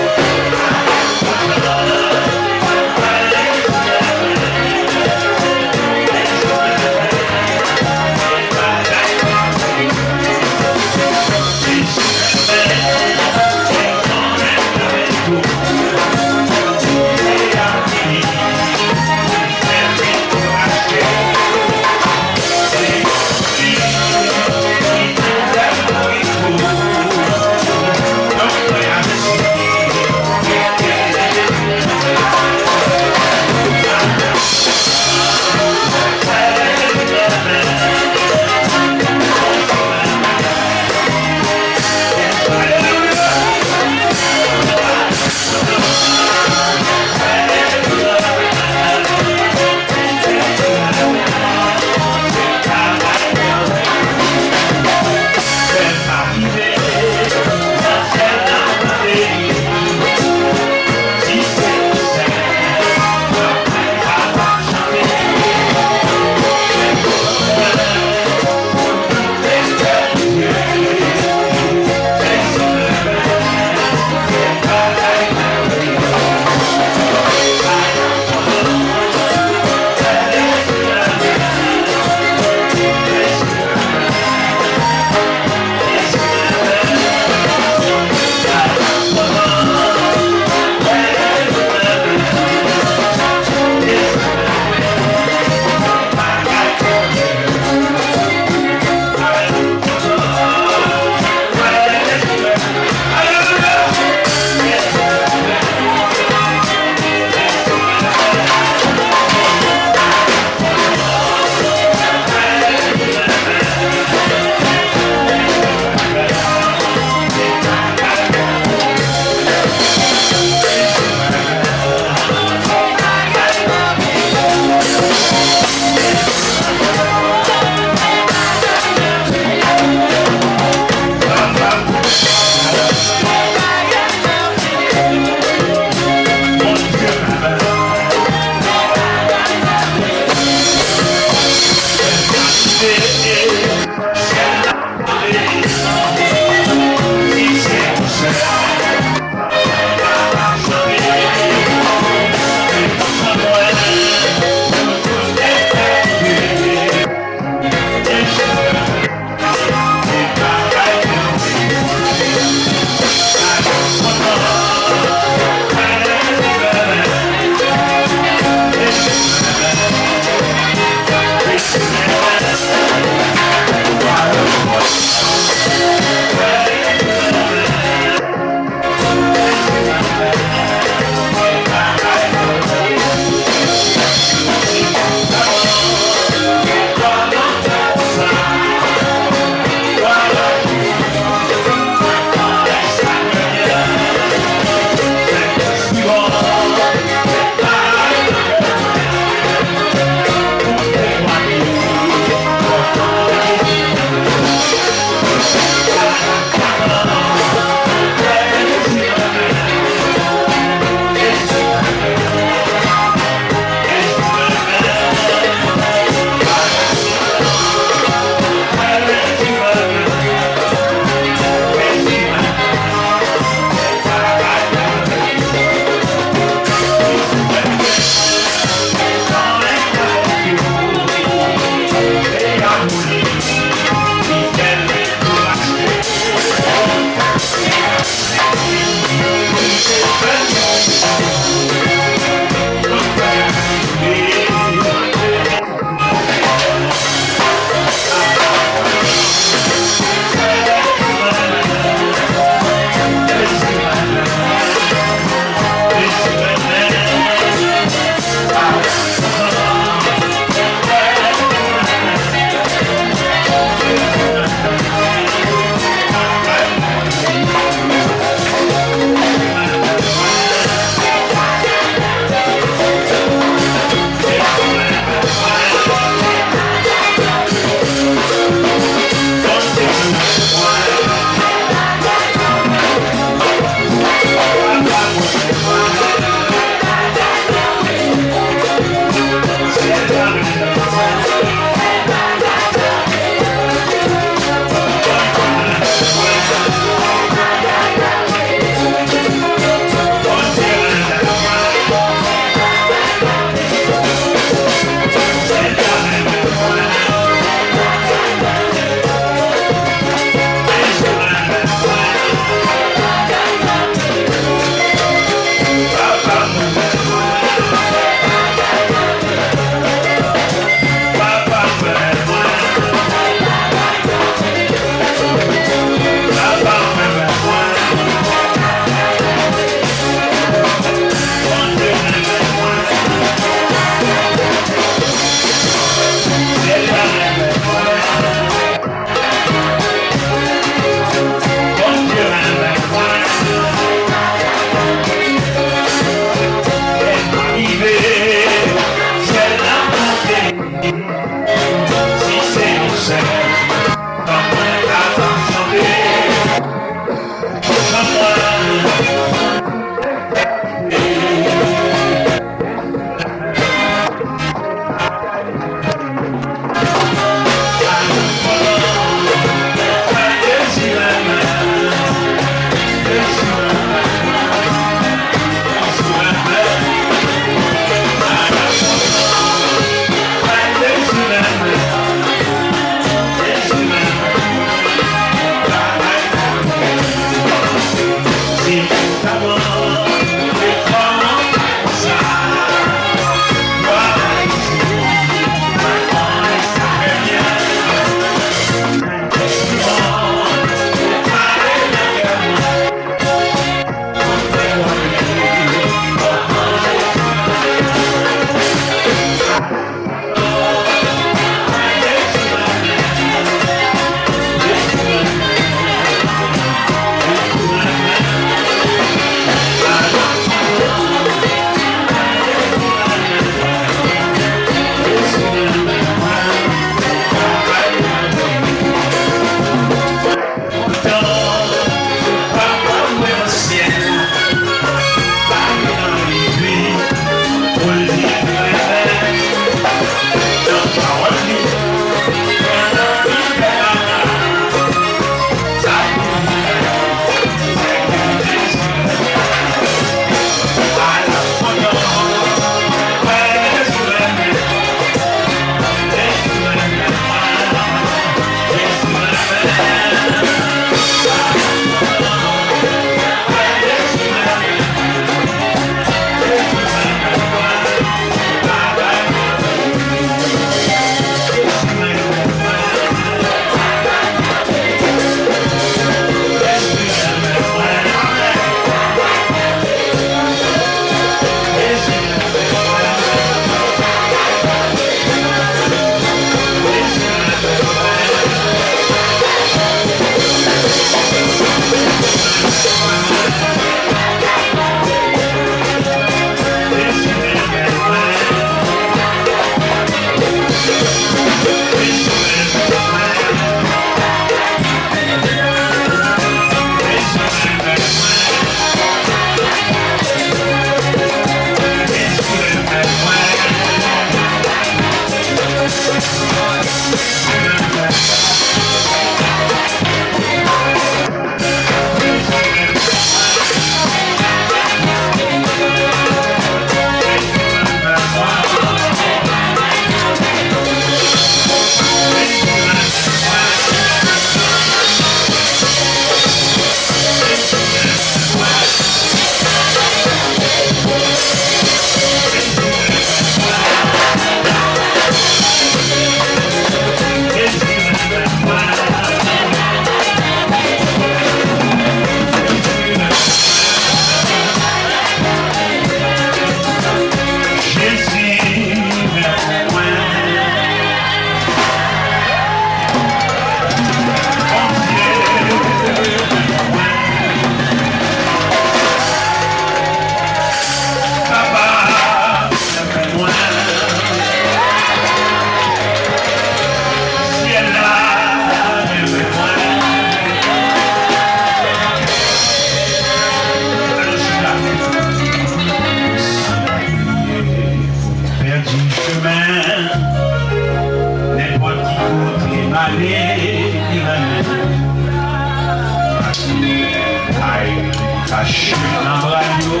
Kache nan bra l yo,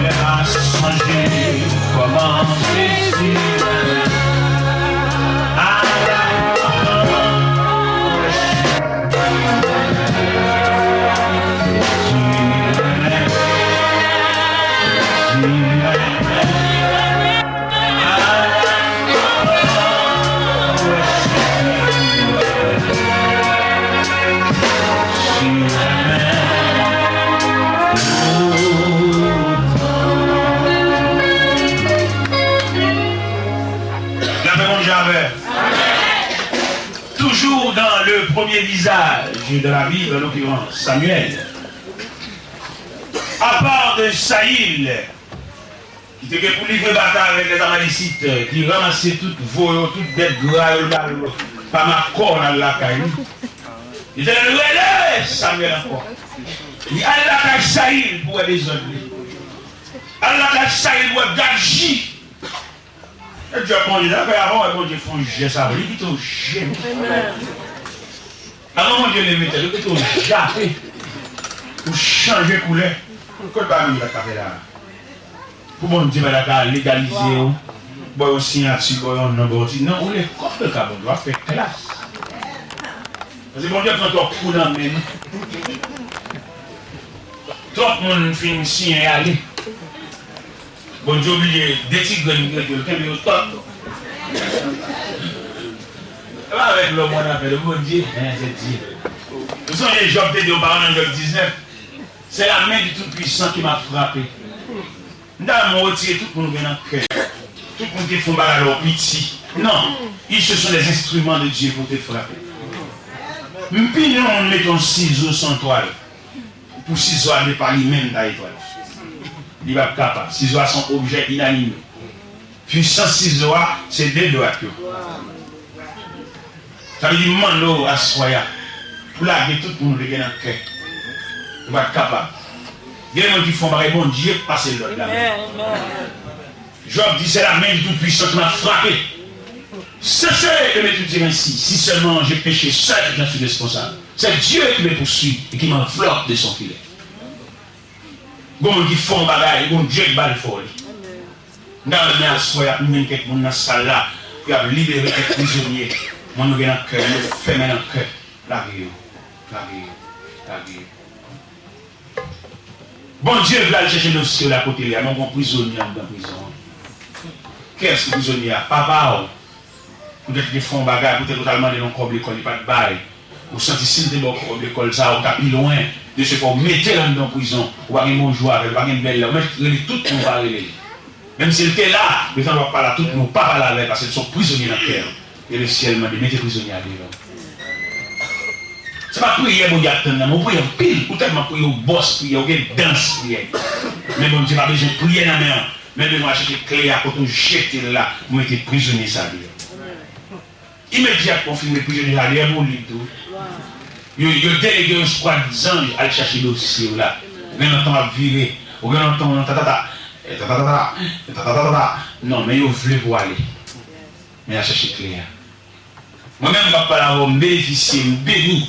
lè m a sonje kòman Jezi renmen. Lapè Bondye avè. Toujours dans le premier visage de la Bible, en l'occurrence Samuel, à part de Saül, ki te gen pou livre batay avèk lèzamalesit, ki ranmase tout vo yo, tout bèt gra yo, l ba yo pa makòn al lakay li. Letènèl rele Samyèl ankò. Li al lakay Sayil pou wè dezòd li. Al lakay Sayil pou wè gad ji. E Dye Bondye, sa fè avan wè Bondye fè yon jès avè li, li kite w jenou. Avan Bondye leve tèt, li kite w jape. Ou chanje koulè. Kot bagay li pa t ka fè la? Pou Bondye pa ta ka legalize w, ba w yon siyati, ba w yon non, ba w ti non, ou le kòk le ka Bondye, w ap fè klas. Paske Bondye pran twòp kou nan men nou. Twòp moun fin siyen ale. Bondye oblije de ti grenn ki rete yo, kenbe yo twòp. E pa avèk lòm w ap fè, Bondye, men se Dye. Ou sonje Jòb te di yon pawòl nan Jòb diznèf, c'est la main du Tout-Puissant qui m'a frappé. M ta renmen w retire tout moun ou gen nan kè. Tout moun ki fè yon bagay lè w piti. Non, ils ce sont les instruments de Dieu pour te frapper. M pi non moun mete yon sizo sou yon twal. Pou sizo a depa li menm ta etwal. Li p ap kapab. Sizo a se yon objè inanime. Pwisans sizo a se de dwat yo. Sa vle di m mande w aswè a pou lage tout moun ou te gen nan kè. Ou pa t kapab. Gen moun ki fè yon bagay Bondye pase lòd la. Jòb di, c'est la main du Tout-Puissant qui m'a frappé. Cessez de m'étourdir ainsi. Si seulement j'ai péché seul, j'en suis responsable. C'est Dieu qui me poursuit et qui m'enveloppe de son filet. Gon moun ki fè yon bagay, Bondye k ba l fè li. M ta renmen aswè a pou m jwenn kèk moun nan sal la, pou y ap libere kèk prizonye. Moun yo gen nan kè yo, yo fèmen nan kè. Lage yo, lage yo, lage yo. Bondye vle al chèche dosye w la kote l ye a, men w gen yon prizonye anndan prizon an. Kiyès ki prizonye a? Papa w. Poutèt li te fè yon bagay, poutèt ou t al mande l yon kòb lekòl, li pa t bay. Ou santi si l te ba w kòb lekòl sa a, ou ta pi lwen. De ce fait, ou mete l anndan prizon. Ou pa gen bonjou avè l, ou pa gen bèl lè. Ou mèt rele tout moun ou pa rele l. Menm si l te la, letan w ap pale a tout moun, ou pa pale avè l, paske l se yon prizonye nan kè w. E lesyèl mande, mete prizonye a deyò. Se pa priyè Bondye ap tann nan, men ou priye anpil, ou tèlman priye, ou bòs priyè, ou gen dans priyè. Men Bondye pa bezwen priyè nan men w, men bezwen al chèche kle a kote w jete l la, pou mete prizonye sa deyò. Imedyatman w fin met prizonye sa deyò, epi w lib tou. Yo, yo delege yon skwad zanj al chache dosye w la. Ou gen lontan w ap vire, ou gen lontan w nan tatata, e tatata, e tatata. Non, men yo vle pou w ale. Men y a chèche kle a. Mwen menm k ap pale avè w, m benefisye, m beni.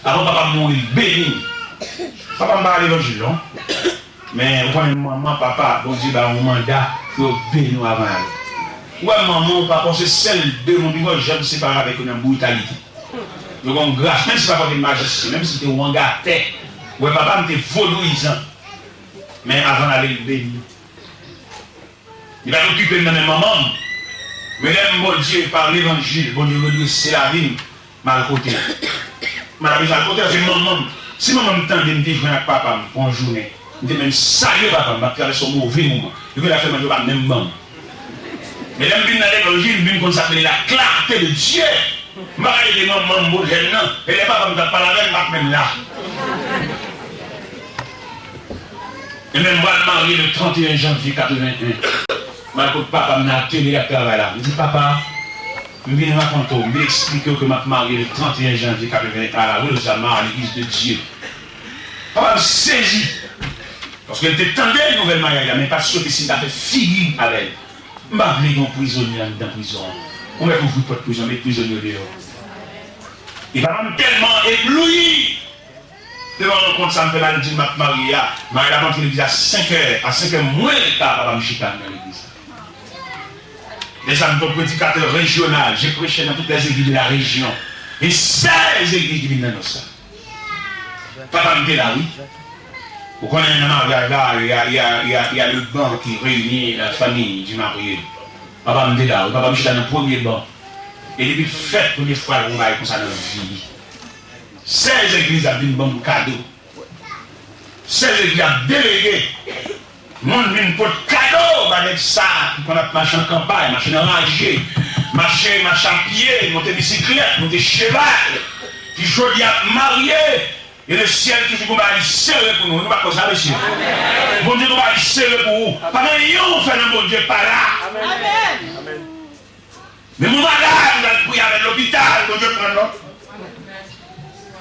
Avan papa m mouri, l beni m. Papa m pa levanjil non. Men ou konnen manman, papa, Bondye ba yo yon manda pou yo beni w avan y ale. Ou wè manman w, papa w, se sèl de moun li poko janm separe avèk yo nan britalite. Yo gen yon gras, menm si papa w te majisyen, menm si l te yon wangatè. Ou wè papa m te vodouyizan. Men avan l ale, l beni m. Li pa t okipe m nan men manman m. Men lè m Bondye, pa levanjil, Bondye redrese lavi m, m al kote l. M pa ta bezwen al kote l, se manman m. Si manman m tande m te jwenn ak papa m pou yon jounen, m te menm salye papa m, m ap travèse yon move moman. Yo genlè fè m, yo pa menm ban m. Men lè m vin nan levanjil, m vin konn sa k rele la clarté de Dieu. M pa ka ede manman m, bòjèn nan. E lè papa m t ap pale avè l, m pa t menm la. E men m pral marye le trente et un janvye katreven en. M al kot papa m nan atelier l ap travay la. M di, "Papa, m vin rankontre w, m vin eksplike w ke m ap marye le trente et un janvye katreven en a la Rosamar, a Legliz de Dye." Papa m sezi. Paske l te tande nouvèl maryaj la, men pa t swete si l ta fè figi avè l. M pa vle gen yon prizonye anndan prizon an. Ou mèt ouvri pòt prizon, met prizonye yo deyò. E papa m tèlman eblouyi, Devan rankont sa m fè m al di l m ap marye a. Mari la antre legliz a senkè, a senkè mwens le ka papa m chita nan legliz la. Deja m te yon predikatè rejyonal, je prêchais dans toutes les églises de la région. E sèz legliz ki vin nan nos la. Papa m te la wi. Ou konnen nan maryaj la, y a, y a, y a, y a le banc qui réunit la famille du marié. Papa m te la wi, papa m chita nan premye ban. E depi l fèt premye fwa l wè yon bagay konsa nan vi li. Sèz legliz ap vin ban m kado. Sèz legliz ap delege. Moun vin pot kado ba nèg sa ki konn ap mache an kanpay, mache nan raje, mache, mache a pye, monte bisiklèt, monte cheval, ki jodi a ap marye. E le syèl toujou gon bagay li sere pou nou. Nou pa kwè sa, mesye? Bondye gon bagay li sere pou ou. Pa gen anyen ou fè nan Bondye pa la. Men yon malad, ou al priye avè l lopital, Bondye pran nòt.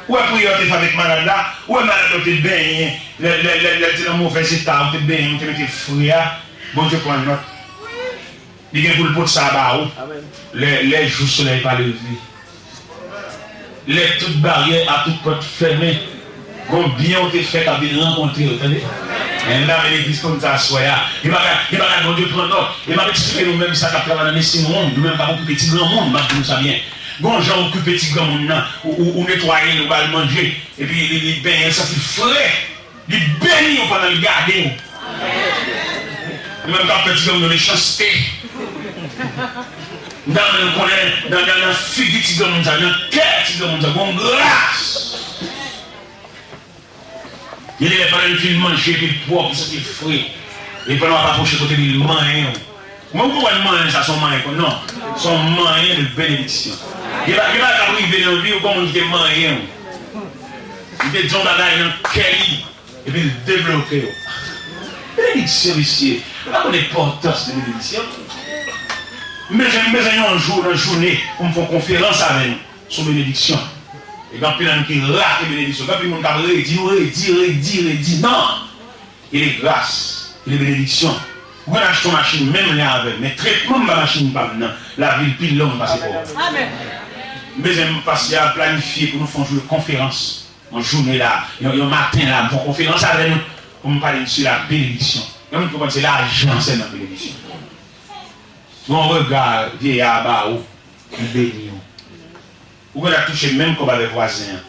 Ou wè priyè w te fè avèk malad la, ou wè malad la ou te benyen, lè, lè, lè, lè l te nan movèz eta, ou te benyen, ou te mete fre a, Bondye pran nòt. Li gen pou l pote sa ba ou. Lè, lè jou solèy pa leve. Lè tout baryè a tout pòt fèmen, gon byen w te fè k ap vin rankontre w, tande? Men m ta vle legliz konn sa aswè a. Gen bagay, gen bagay Bondye pran nòt. E m ap eksplike nou menm sa k ap travay nan medsin moun, nou menm k ap okipe ti granmoun, m ap di nou sa byen. Gon jan w okipe ti granmoun nan, ou, ou, ou netwaye l, ou ba l manje, epi li, li benyen, l santi l fre. Li beni w pandan l gade w. Li menm k ap fè ti granmoun yo mechanste. M ta renmen konnen nan, nan, nan figi ti granmoun sa, nan kè ti granmoun sa, gon gras. Gen de lè pandan l fin manje epi l pwòp, li santi l fre. E pandan w ap apwoche kote li, li manyen w. Mwen, m konprann manyen sa, se yon manyen kon, non. Se yon manyen de benediksyon. Gen ba-, gen bagay k ap rive nan vi w, gon moun ki te manyen w. Li te di yon bagay nan kè li, epi l debloke w. Benediksyon, mesye. Ou pa konn enpòtans de benediksyon. M bezwen, m bezwen yon jou nan jounen pou m fè yon konferans avè nou sou benediksyon. E gen anpil moun ki rate benediksyon. Gen anpil moun k ap redi, yo redi, redi, redi. Non! Gen de gras, gen de benediksyon. Ou konn achte yon machin menm lè avè m, men tretman m ba machin pa m nan, lavi l pi long pase pa w. M bezwen pastè a planifye pou nou fè yon jou de konferans, yon jounen la, yon, yon maten la, m fè yon konferans avè nou pou m pale sou la benediksyon. Gen moun ki konprann se lajan sèlman benediksyon. Yon rega vyeya a ba ou, li beni w. Ou gen dwa touche menm kòb avèk vwazen an.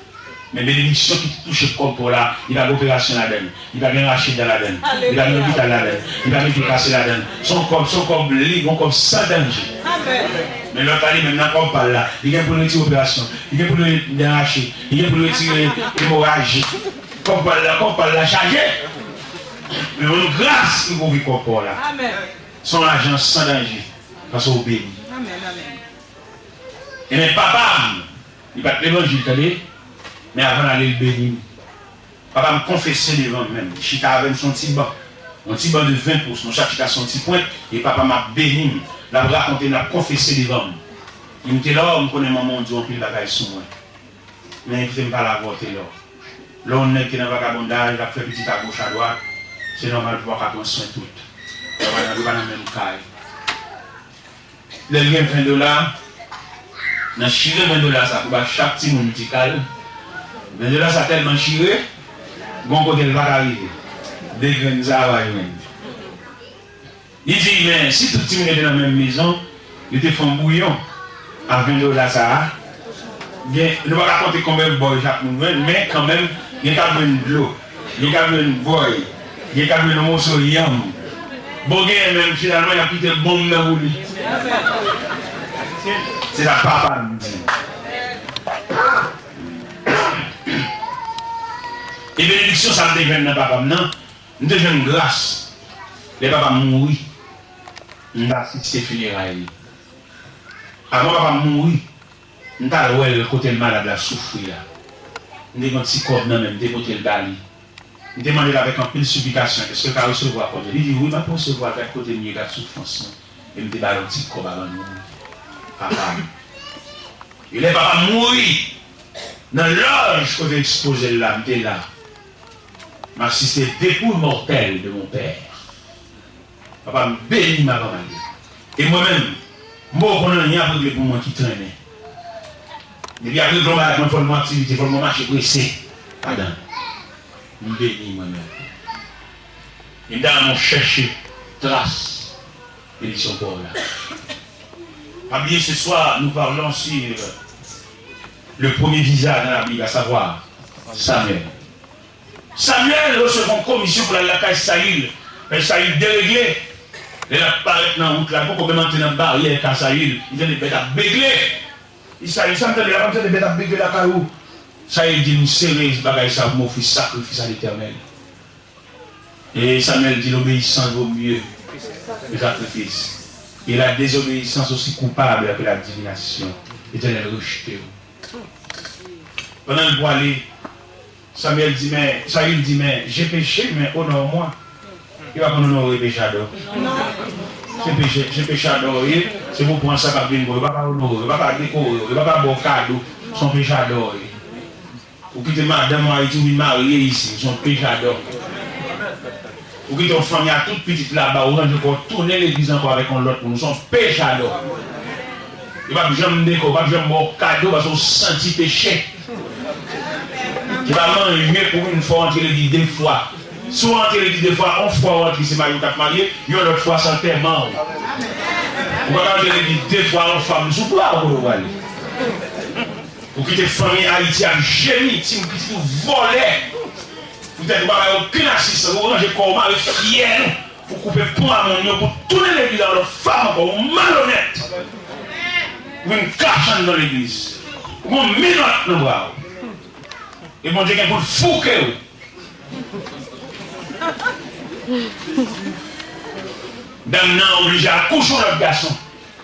Men benediksyon ki touche kòb pa w la, li pa gen operasyon ladann, li pa gen rache dan ladann, li pa gen lopital ladann, li pa gen pye kase ladann. Se yon kòb, se yon kòb li, yon kòb san danje. Men lòt la, li menm nan kòb pa l la, li gen pou l retire operasyon, li gen pou l retire dan rache, li gen pou l retire emoraji. Kòb pa l la, kòb pa l la chaje. Men yon gras ki kouvri kòb pa w la. Se yon lajan san danje, paske w beni. Ebyen, papa m, li pa t levanjil, tande, men avan l ale, l beni m. Papa m konfese devan m menm. Li chita avè m sou yon ti ban. Yon ti ban de ven pous, nou chak chita sou yon ti pwent, e papa m ap beni m. L ap rakonte, l ap konfese devan m. Li di m, Telor, m konnen manman w di w anpil bagay sou mwen. Men koute m pale avè w, Telor. Lè yon nèg ki nan vagabondaj, l ap fè pitit agoch adwat, se nòmal pou w pa ka pran swen tout. Yo pa nan, yo pa nan menm kay. Lè l gen ven dola, nan chire ven dola sa pou ba chak timoun ti kal, ven dola sa tèlman chire, gon kote l pa ka rive. De grenn sa a va jwenn. Li di, men si tout timoun yo te nan menm mezon, yo te fè yon bouyon a ven dola sa a, gen, nou pa ka konte konbyen bòy chak moun jwenn, men kanmenm, gen k ap jwenn dlo. Li ka jwenn bòy, li ka jwenn yon moso yanm. Bon, genyen menm finalman, y ap kite bonm nan pou li. Se sa papa m di. E benediksyon sa m te jwenn nan papa m nan, m te jwenn gras lè papa m mouri, m t asiste fineray li. Avan papa m mouri, m t al wè l kote l malad la soufri a. M te gen yon ti kòb nan men m, m te pote l ba li. M te mande l avèk anpil siplikasyon, èske l ka resevwa kòb yo? Li di, wi, m ap resevwa l, gad kote m ye, gad soufrans mwen. E m te ba l yon ti kòb avan l mouri. Papa m. E lè papa m mouri, nan lòj kote yo ekspoze l la, m te la. M asiste dépouille mortelle de mon père. Papa m beni m avan m ale. E mwen menm, m poko konn anyen ap regle pou mwen ki trennen. Depi y ap regle yon bagay pou mwen, fò l gon aktivite, fò l gon mache prese ladan l. M beni mwen menm. E m ta renmen w chèche tras benediksyon pa w la. Pa bliye, ce soir, nous parlons sur le premier visage dans la Bible, à savoir Samuel. Samuel resevwa yon komisyon pou l al lakay Sayil. Men Sayil deregle. Lè l ap parèt nan wout la, l poko menm antre nan baryè kay Sayil, li tande bèt ap begle. Li, Sayil, sa m tande la, pa m tande bèt ap begle lakay ou? Sayil di l, m sere bagay sa pou m ofri sakrifis a Letènèl. E Samuel di, l'obéissance vaut mieux que sacrifice. Et la désobéissance aussi coupable que la divination. Letènèl rejte w. Pandan l pwale, Samuel di, men, Sayil di, men, j'ai péché, mais honore-moi. Li pa konn onore pechadò. Se peche, se pechadò w ye, se pou pran sa k ap vin bò w. Yo pa ka onore w, yo pa ka dekore w, yo pa ka ba w kado. Se yon pechadò w ye. Ou kite madanm ou Ayiti, ou vin marye isi, ou se yon pechadò. Ou kite yon fanmi a tout pitit laba, ou ranje kò w tounen legliz ankò avèk yon lòt moun, ou se yon pechadò. Yo p ap janm dekore w, yo p ap janm ba w kado paske w santi peche. Se pa manje pou moun fè w antre legliz de fwa. Si w antre legliz de fwa, yon fwa w antre se mari w k ap marye, yon lòt fwa se antèman w. Ou pa ka antre legliz de fwa, yon fwa m sou bra w kote w prale. Ou kite fanmi Ayiti ap jemi, timoun pitit ou vòlè. Poutèt ou pa bay okenn asistans, ou ranje kò w, mare fyèl ou, ou koupe pon a moun yo, pou tounen legliz a yon lòt fanm ankò, ou malonèt. Ou vin kache anndan legliz. Ou gon minòt nan bra w. E Bondye gen pou l fouke w. Dam nan oblije al kouche yon lòt gason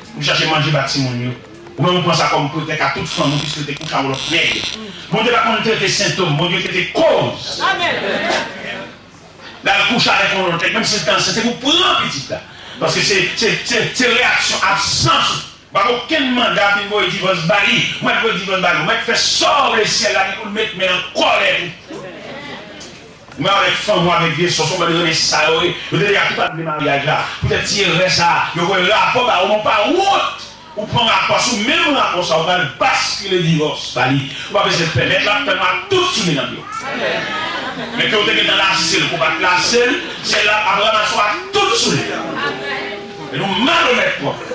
pou chache manje ba timoun yo. Ou menm ou pran sa kòm pretèks a tout fanm ou, piske te kouche ak yon lòt nèg. Bondye pa konn trete sentòm, Bondye trete koz. Amèn. L al kouche avèk yon lòt nèg, menm si l te ansent, se pou pran pitit la. Paske se, se, se, se reyaksyon absans ou. Pa gen okenn manda vin voye divòs ba li. Ou mèt voye divòs ba li. Ou mèt fè sa w vle, syèl la gen pou l met men l an kòlè tou. Ou menm avèk fanm ou, avèk vye sòs ou, ou mèt renmen sa yo ye. Yo te deja tout anile maryaj la. Poutèt ti erè sa a, yo voye rapò ba ou, men w pa wont. Ou pran rapò, sou menm rapò sa a, ou pral baskile divòs ba li. Ou pa bezwen pè, mèt la ap tann ou ak tout soulye nan pye w. Men ke w te gentan lase l, ke w pa t lase l, syèl la ap ranmase w ak tout soulye. E nou malonèt twòp.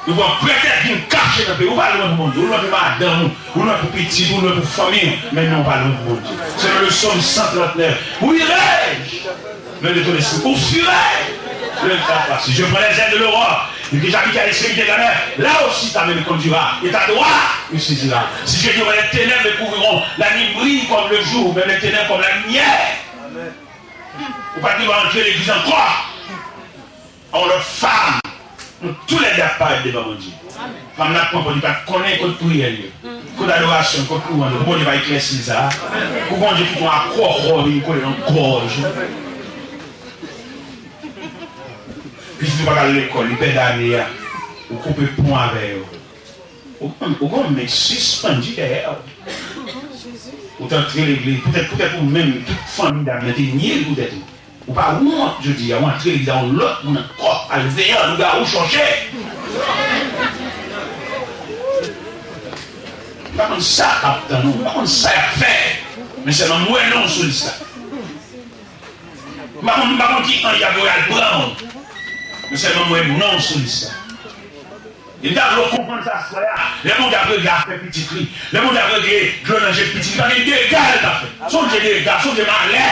Nou pran pretèks vin kache nan peyi. Ou pa lwen pou Bondye. Ou lwen pou madanm ou. Ou lwen pou pitit ou. Ou lwen pou fanmi w. Men non, ou pa lwen pou Bondye. Selon le psaume cent trente-neuf, où irai-je loin de ton esprit? Où fuirai-je loin de ta face? Si je prends les ailes de l'aurore et que j'habite à l'extrémité de la mer, là aussi ta main me conduira et ta droite me saisira. Si je dis au vallée des ténèbres me couvriront, la nuit brille comme le jour, même les ténèbres comme la lumière. Ou pa t dwe antre legliz ankò. Yon lòt fanm. Nou toulède ap parèt devan Bondye. Fanm nan ap pran pòz, li pa t konnen kote priyè l yo. Kote adorasyon, kote louwanj yo. Pou Bondye pa eklèsi l sa a. Pou Bondye kite yon akwòkwò vin kole nan gòj ou. Pitit ou pa t al lekòl, li pèdi ane a. Ou koupe pon avè yo. Ou konn, ou konn men sispann di dèyè w. Ou t antre legliz, poutèt, poutèt ou menm, tout fanmi dam nan te nye l poutèt ou. Ou pa wont jodi a, ou antre legliz a yon lòt moun ankò, al veye lougawou chòche. M pa konn sa k ap tann ou, m pa konn sa y ap fè. Men sèlman m wè non w sou lis la. M pa konn, m pa konn ki anj y ap voye al pran w. Men sèlman m wè non w sou lis la. E m ta vle w konprann sa aswè a. Lè Bondye ap regle afè pitit li, lè Bondye ap regle dlo nan je pitit li, pa gen dega l pa fè. Se yon dye dega, se yon dye malè.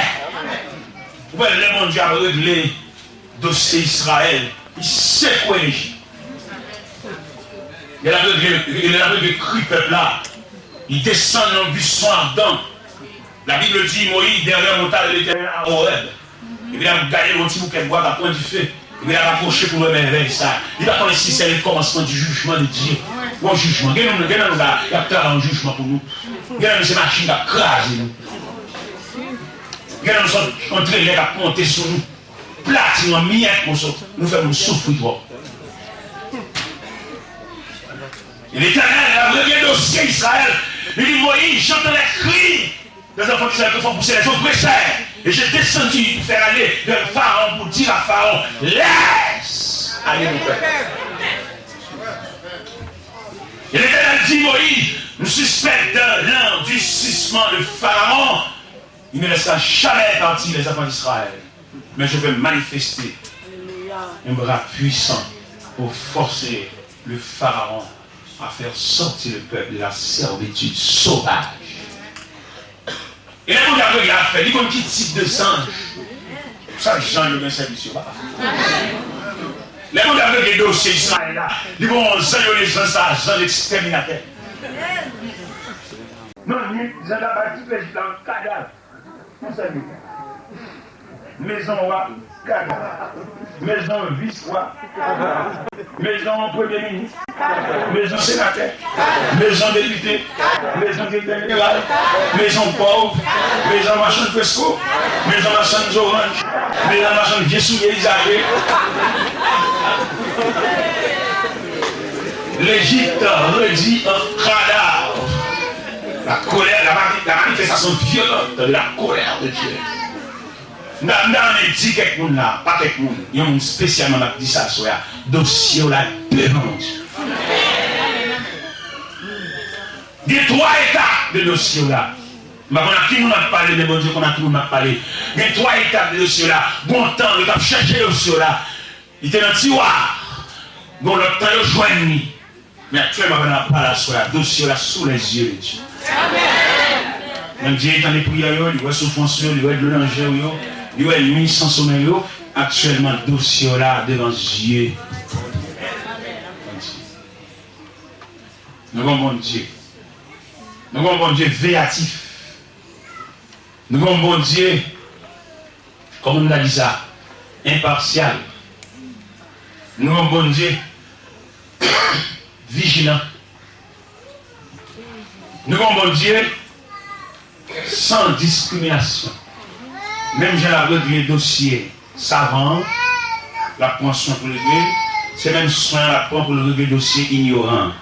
Ou wè, lè Bondye ap regle dosye Izrayèl, li sekwe Ejip. Lè l ap regle, lè l ap regle kri pèp la, li desann nan yon bison adan. La Bible dit, Moïse, derrière montagne de l'Éternel à Horeb. Epi l ap gade yon ti bouke bwa k ap pran dife. Epi l ap apwoche pou l wè mèvèy sa. Li pa konnen si se le commencement du jugement de Dieu. Yon jijman. Gen moun, gen nan nou la, y ap travay yon jijman pou nou. Gen nan nou se machin k ap kraze nou. Gen nan nou se yon trelè k ap monte sou nou. Plati nou an miyèt moso. Nou fè moun soufri twòp. Et l'Éternel a réglé le dossier Israël. Il dit, Moïse, j'entends les cris des enfants d'Israël qui font pousser les oppresseurs. Et j'ai descendu pour faire aller vers Pharaon, pour dire à Pharaon, laisse aller mon peuple. Et l'Éternel dit, Moïse, nous suspecte l'endurcissement de Pharaon. Il ne laissera jamais partir les enfants d'Israël. Mais je vais manifester un bras puissant pour forcer le Pharaon à faire sortir le peuple de la servitude sauvage. E lè Bondye ap regle afè, li konn ki tip de zanj. Sa zanj yo gen sèvis yo, papa. Lè Bondye ap regle dosye Izrayèl la, li gon yon zanj yo rele zanj sa, zanj ekstèminatè. Nan nwit, zanj la bay tout Lejip la yon kadav. Yon sèl nèg. Mezon wa, kadav. Mezon vis wa, kadav. Mezon premye minis, mezon senatè, mezon depite, mezon direktè jeneral, mezon pòv, mezon machann fresko, mezon machann zoranj, mezon machann vye soulye izaje. L'Égypte réduit en cadaves. La colère, la mani-, la manifestation violente de la colère de Dieu. M ta, m ta renmen di kèk moun la, pa kèk moun, yon moun espesyalman m ap di sa aswè a, dosye w la devan Bondye. Gen twa etap de dosye w la. M pa konn ak ki moun m ap pale, men Bondye konn ak ki moun m ap pale. Gen twa etap de dosye w la. Gon tan, yo t ap chèche dosye w la. Li te nan tiwa. Gon lòt tan, yo jwenn li. Men aktyèlman, pandan n ap pale aswè a, dosye w la sous les yeux de Dieu. Bondye tande priyè yo, li wè soufrans yo, li wè dlo nan je w yo, li wè nwi san somèy yo. Aktyèlman, dosye w la devan zye Bondye. Nou gon Bondye. Nou gon Bondye veyatif. Nou gon Bondye, kòman m ta di sa, enpasyal. Nou gon Bondye vijilan. Nou gon Bondye san diskriminasyon. Menm jan l ap regle dosye savan an, l ap pran swen pou l regle l, se menm swen an l ap pran pou l regle dosye inyoran an.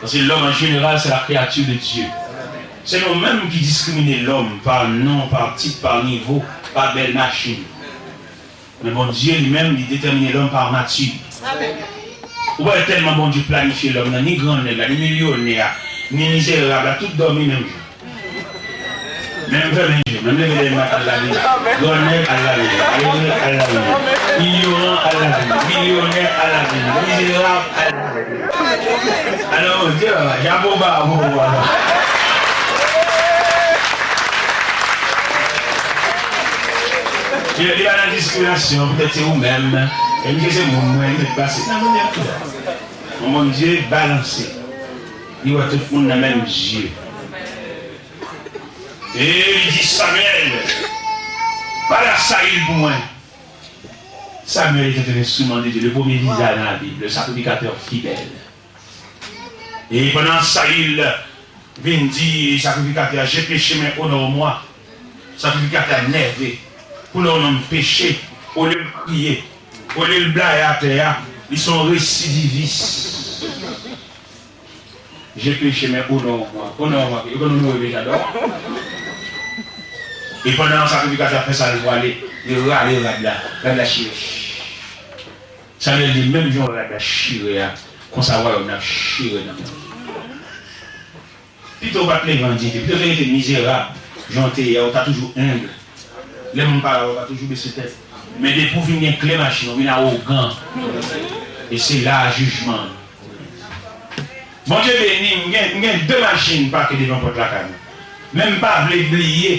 Paske lòm an jeneral, se la créature de Dieu. Se nou menm ki diskrimine lòm pa non, pa tit, pa nivo, pa bèl machin. Men Bondye, li menm, li detèmine lòm pa nati. Ou wè tèlman Bondye planifye lòm nan, ni grannèg la, ni milyonè a, ni mizerab la, tout dòmi menm jan. Menm fèmen je, menm leve dèyè m al lave. Grannèg al lave, malere al lave, inyoran al lave, milyonè al lave, mizerab al lave. Alò, Bondye, papa, chapo ba pou ou, papa. Li, li pa nan diskriminasyon, poutèt se ou menm, e misye se moun mwen, li mèt pase. Nan Bondye ap fè sa. Yon Bondye balanse. Li wè tout moun nan menm zye. E li di, Samyèl, pale ak Sayil pou mwen. Samyèl était un instrument de Dieu, le premier vizaj dans la Bible, le sacrificateur fidèle. E pandan Sayil vin di sakrifikatè a, J'ai péché, mais honore-moi. Sakrifikatè a nève. Pou lè yon nonm peche, olye l kriye, olye l blayi atè a, li se yon residivis. J'ai péché, mais honore-moi. Honore-moi. Yo konn onore Pè Jadò. E pandan sakrifikatè a fè sa, l vwale, li rale rad la. Rad la chire. Samyèl di, menm jan rad la chire a, konsa wayòm nan ap chire nan men w. Pito w pa t leve an dyete, pito w te rete mizerab, jan w te ye a, ou ta toujou enb. Lè moun pale avè w, ou ta toujou bese tèt. Men depi w vin gen kle machin, ou vin awogan. E se la a jijman an. Bondye beni m, m gen, m gen de machin pake devan pòt lakay mwen. Men m pa vle bliye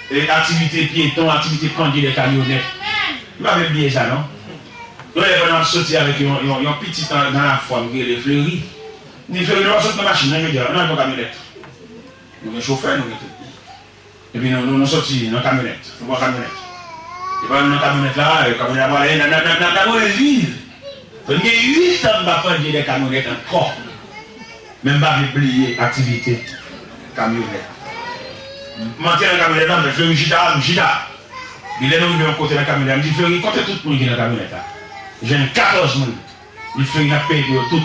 e, aktivite pyeton, aktivite pandye dèyè kamyonèt. M pa vle bliye sa, non. Yon lè, pandan m ap soti avèk yon, yon, yon pitit nan, nan lafwa, m rele Fleury. M di, Fleury, nou pa sot nan machin nan, jodi a, nou al pran kamyonèt. Nou gen chofè, nou gen tout. Epi nou, nou, nou soti nan kamyonèt, nou pran kamyonèt. E pandan nou nan kamyonèt la, e, kamyonèt la prale, n ap, n ap, n ap, n ap, n ap viv. Fè m gen uit an m pa pandye dèyè kamyonèt ankò. Men m pa vle bliye aktivite kamyonèt. M antre nan kamyonèt la, m fè Fleury chita, m chita. Epi lè nou rive yon kote nan kamyonèt la, m di Fleury, konte tout moun ki nan kamyonèt la. Jwenn katòz moun. Li Fleury, n ap peye pou yo tout.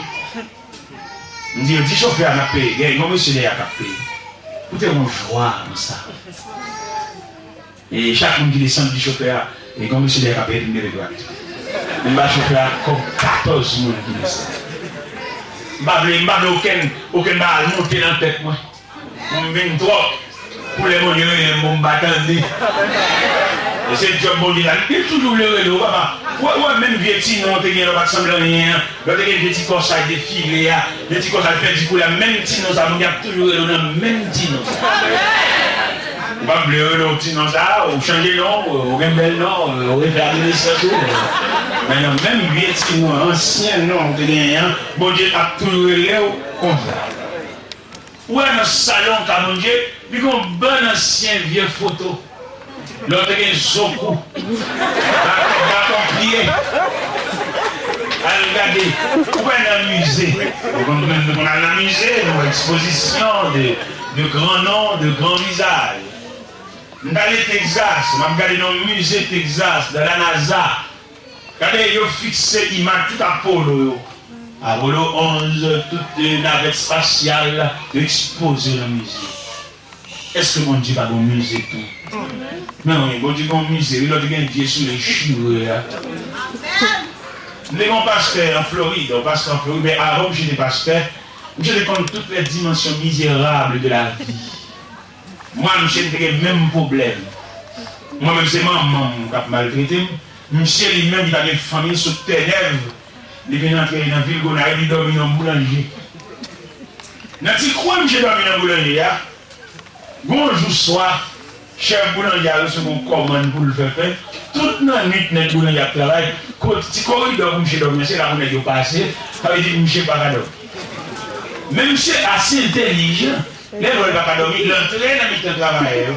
M di yo, di chofè a n ap peye. Gen yon mesye dèyè a k ap peye. Koute yon jwa nan sa. E chak moun ki desann di chofè a, e gen yon mesye dèyè k ap peye, epi m leve dwat. M ba chofè a kòb katòz moun ki desann. M pa vle, m pa vle okenn, okenn bagay monte nan tèt mwen. Pou m vin twòp. Koulè Bondye rele m pou m pa tande. E se djòb Bondye la. Li toujou vle rele w, papa. Ou wè, ou wè menm vye ti non w te gen lè w pa t sanble anyen an. Lè w te gen vye ti kòsaj defile a, vye ti kòsaj pèdi koulè a, menm ti non sa, Bondye ap toujou rele w nan menm ti non sa. Ou pa vle rele w ti non sa, ou chanje non, ou gen bèl non, ou refè adolesans ou. Men nan menm vye ti non, ansyen non w te genyen an, Bondye ap toujou rele w konsa. Ou wè nan salon ka Bondye, li gen yon bann ansyen vye foto. Lè w te gen zo kou. Baton, baton pye. Al gade. Ou wè nan mize. Ou konn, nou konn al nan mize, nou wè ekspozisyon de, de gran non, de gran vizaj. M t ale Texas, m ap gade nan mize Texas, nan la NASA. Gade, yo fikse imaj tout Apollo yo. Apollo onze, tout, eh, navèt espasyal, yo ekspoze yo nan mize. Èske Bondye pa gen yon mize tou? Men wi, Bondye gen yon mize, wi, lòt gen vye soulye chire a. M te gen yon pastè an Florid, yon pastè an Florid, men avan misye te pastè, misye te konn toutes les dimensions misérables de la vie. Mwen, misye, m te gen menm pwoblèm. Mwen menm, se manman m k ap maltrete m. Misye, li menm, li pa gen fanmi, sot Tènèv, li vin antre nan vil Gonayiv, li dòmi nan boulanje. Nan ti kwen misye dòmi nan boulanje a, gon jou swa, chèf boulanje a resevwa yon kòmann pou l fè pen. Tout nan nwit, nèg boulanje ap travay. Kot ti koridò pou misye dòmi an, se la pou nèg yo pase. Sa vle di misye pa ka dòmi. Men misye ase entèlijan. Lè l wè l pa ka dòmi, l antre nan mitan travayè yo.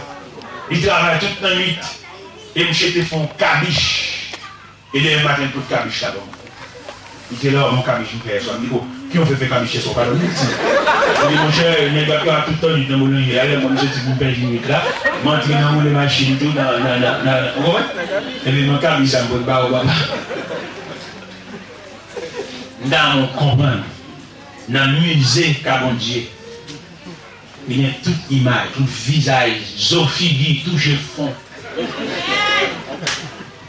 Li travay tout nan nwit. E misye te fè yon kabich. E demen maten, l pot kabich la ban mwen. Li te la, "Bon, kabich m fè yè swa." M di, "Ko, ki w fè fè kabich yè swa, w pa dòmi?" Li di, "Monchè, nèg yo ap travay tout tan nwit nan boulanje a, lè mwen m soti pou m pèdi nwit la, m antre nan woule machin tou, nan, nan, nan, nan, ou konprann? Epi mwen kabich sa m pot ba ou, papa." M ta renmen w konprann, nan mize ka Bondye, li gen tout imaj, tout vizaj, zo, figi, touche fon.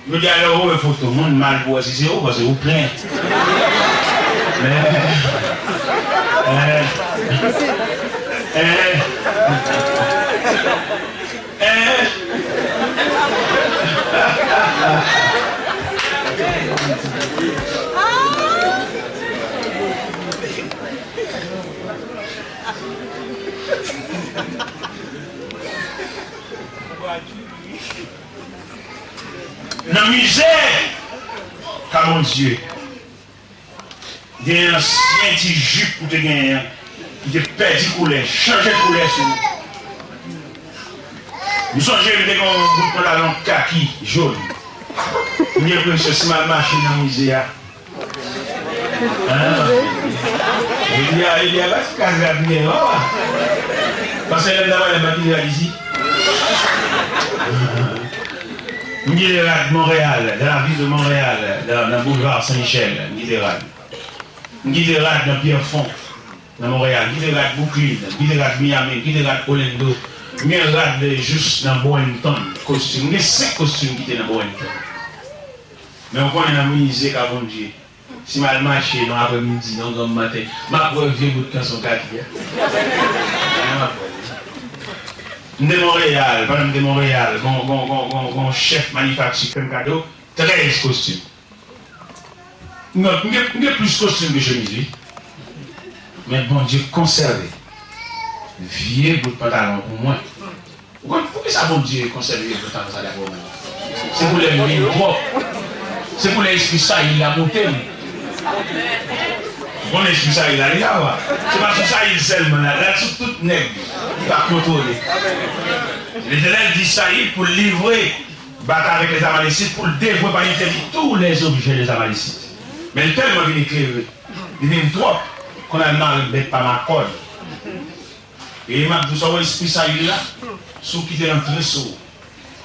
Yo di alò ou wè foto moun, mal pou wè si se ou, paske ou plen. Men, eh, eh, eh. Nan mize ka Bondye. Gen ansyen ti jip ou te genyen an, ki te pèdi koulè, chanje koulè sou ou. M sonje m te gen yon bout pantalon kaki, jòn. M gen enpresyon si m al mache nan mize a. Ah. Epi a, epi a, pa ti kaz la byen, oh. Paske lè m ta pale, m pa t rad isi. M kite rad Montréal, dans la ville de Montréal, dans, dans boulevard Saint-Michel, m kite rad. M kite rad nan Pierrefonds, nan Montréal, m kite rad Brooklyn, m kite rad Miami, m kite rad Orlando, m gen rad jis nan Bowenton, kostim. M gen senk kostim m kite nan Bowenton. Men w konnen nan mize ka Bondye. Si m al mache nan aprèmidi, nan granm maten, m ap wè vye bout kanson kaki a. M ap wè. M te Monreyal, pandan m te Monreyal, gon, gon, gon, gon, gon chèf manifakti fè m kado trèz kostim. M gen, m gen, m gen plis kostim ke chemiz, wi. Men Bondye konsève vye bout pantalon pou mwen. Ou konn poukisa Bondye konsève vye bout pantalon sa, daprè w menm? Se pou lè m vin pwòp. Se pou lè espri Sayil la moute m. Ou konnen espri Sayil la, li la, wa. Se pa sou Sayil sèlman, la, la sou tout nèg li pa kontwole. Letènèl di Sayil pou l livre batay avèk lèzamalésit, pou l devwe pa entèdi tou lèzobjè lèzamalésit. Men l tèlman vin eklere, li vin twòp, konn al mare bèt pa makòn. E m ap di w sa, w wè espri Sayil la, si w kite l antre sou ou,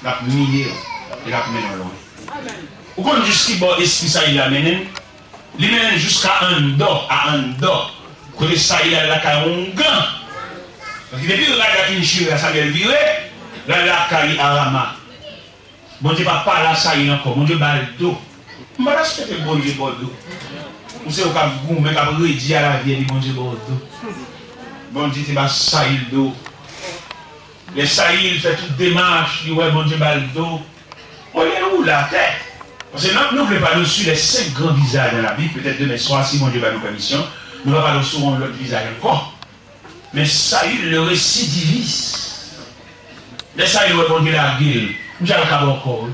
l ap miye w, e l ap mennen w lwen. Ou konn jis ki bò espri Sayil la mennen m? Li mennen m jiska Andò, a Andò, kote Sayil al lakay oungan. Paske depi rad la fin chire a, sa bèl vire, l al lakay li a Rama. Bondye pa pale a Sayil ankò, Bondye ba l do. M pa ta swete Bondye ba w do. Ou se ou k ap goumen, k ap redi a lavi, epi Bondye ba w do. Bondye te ba Sayil do. Lè Sayil fè tout demach, li wè Bondye ba l do. Olye nou woule atè. Paske nou, nou vle pale sou les cinq grands visages dans la Bible. Petèt demen swa, si Bondye ba nou pèmisyon, nou va pale sou yon lòt vizaj ankò. Men Sayil, le récidiviste. Lè Sayil wè Bondye lage l, misye al kaba ankò, wi.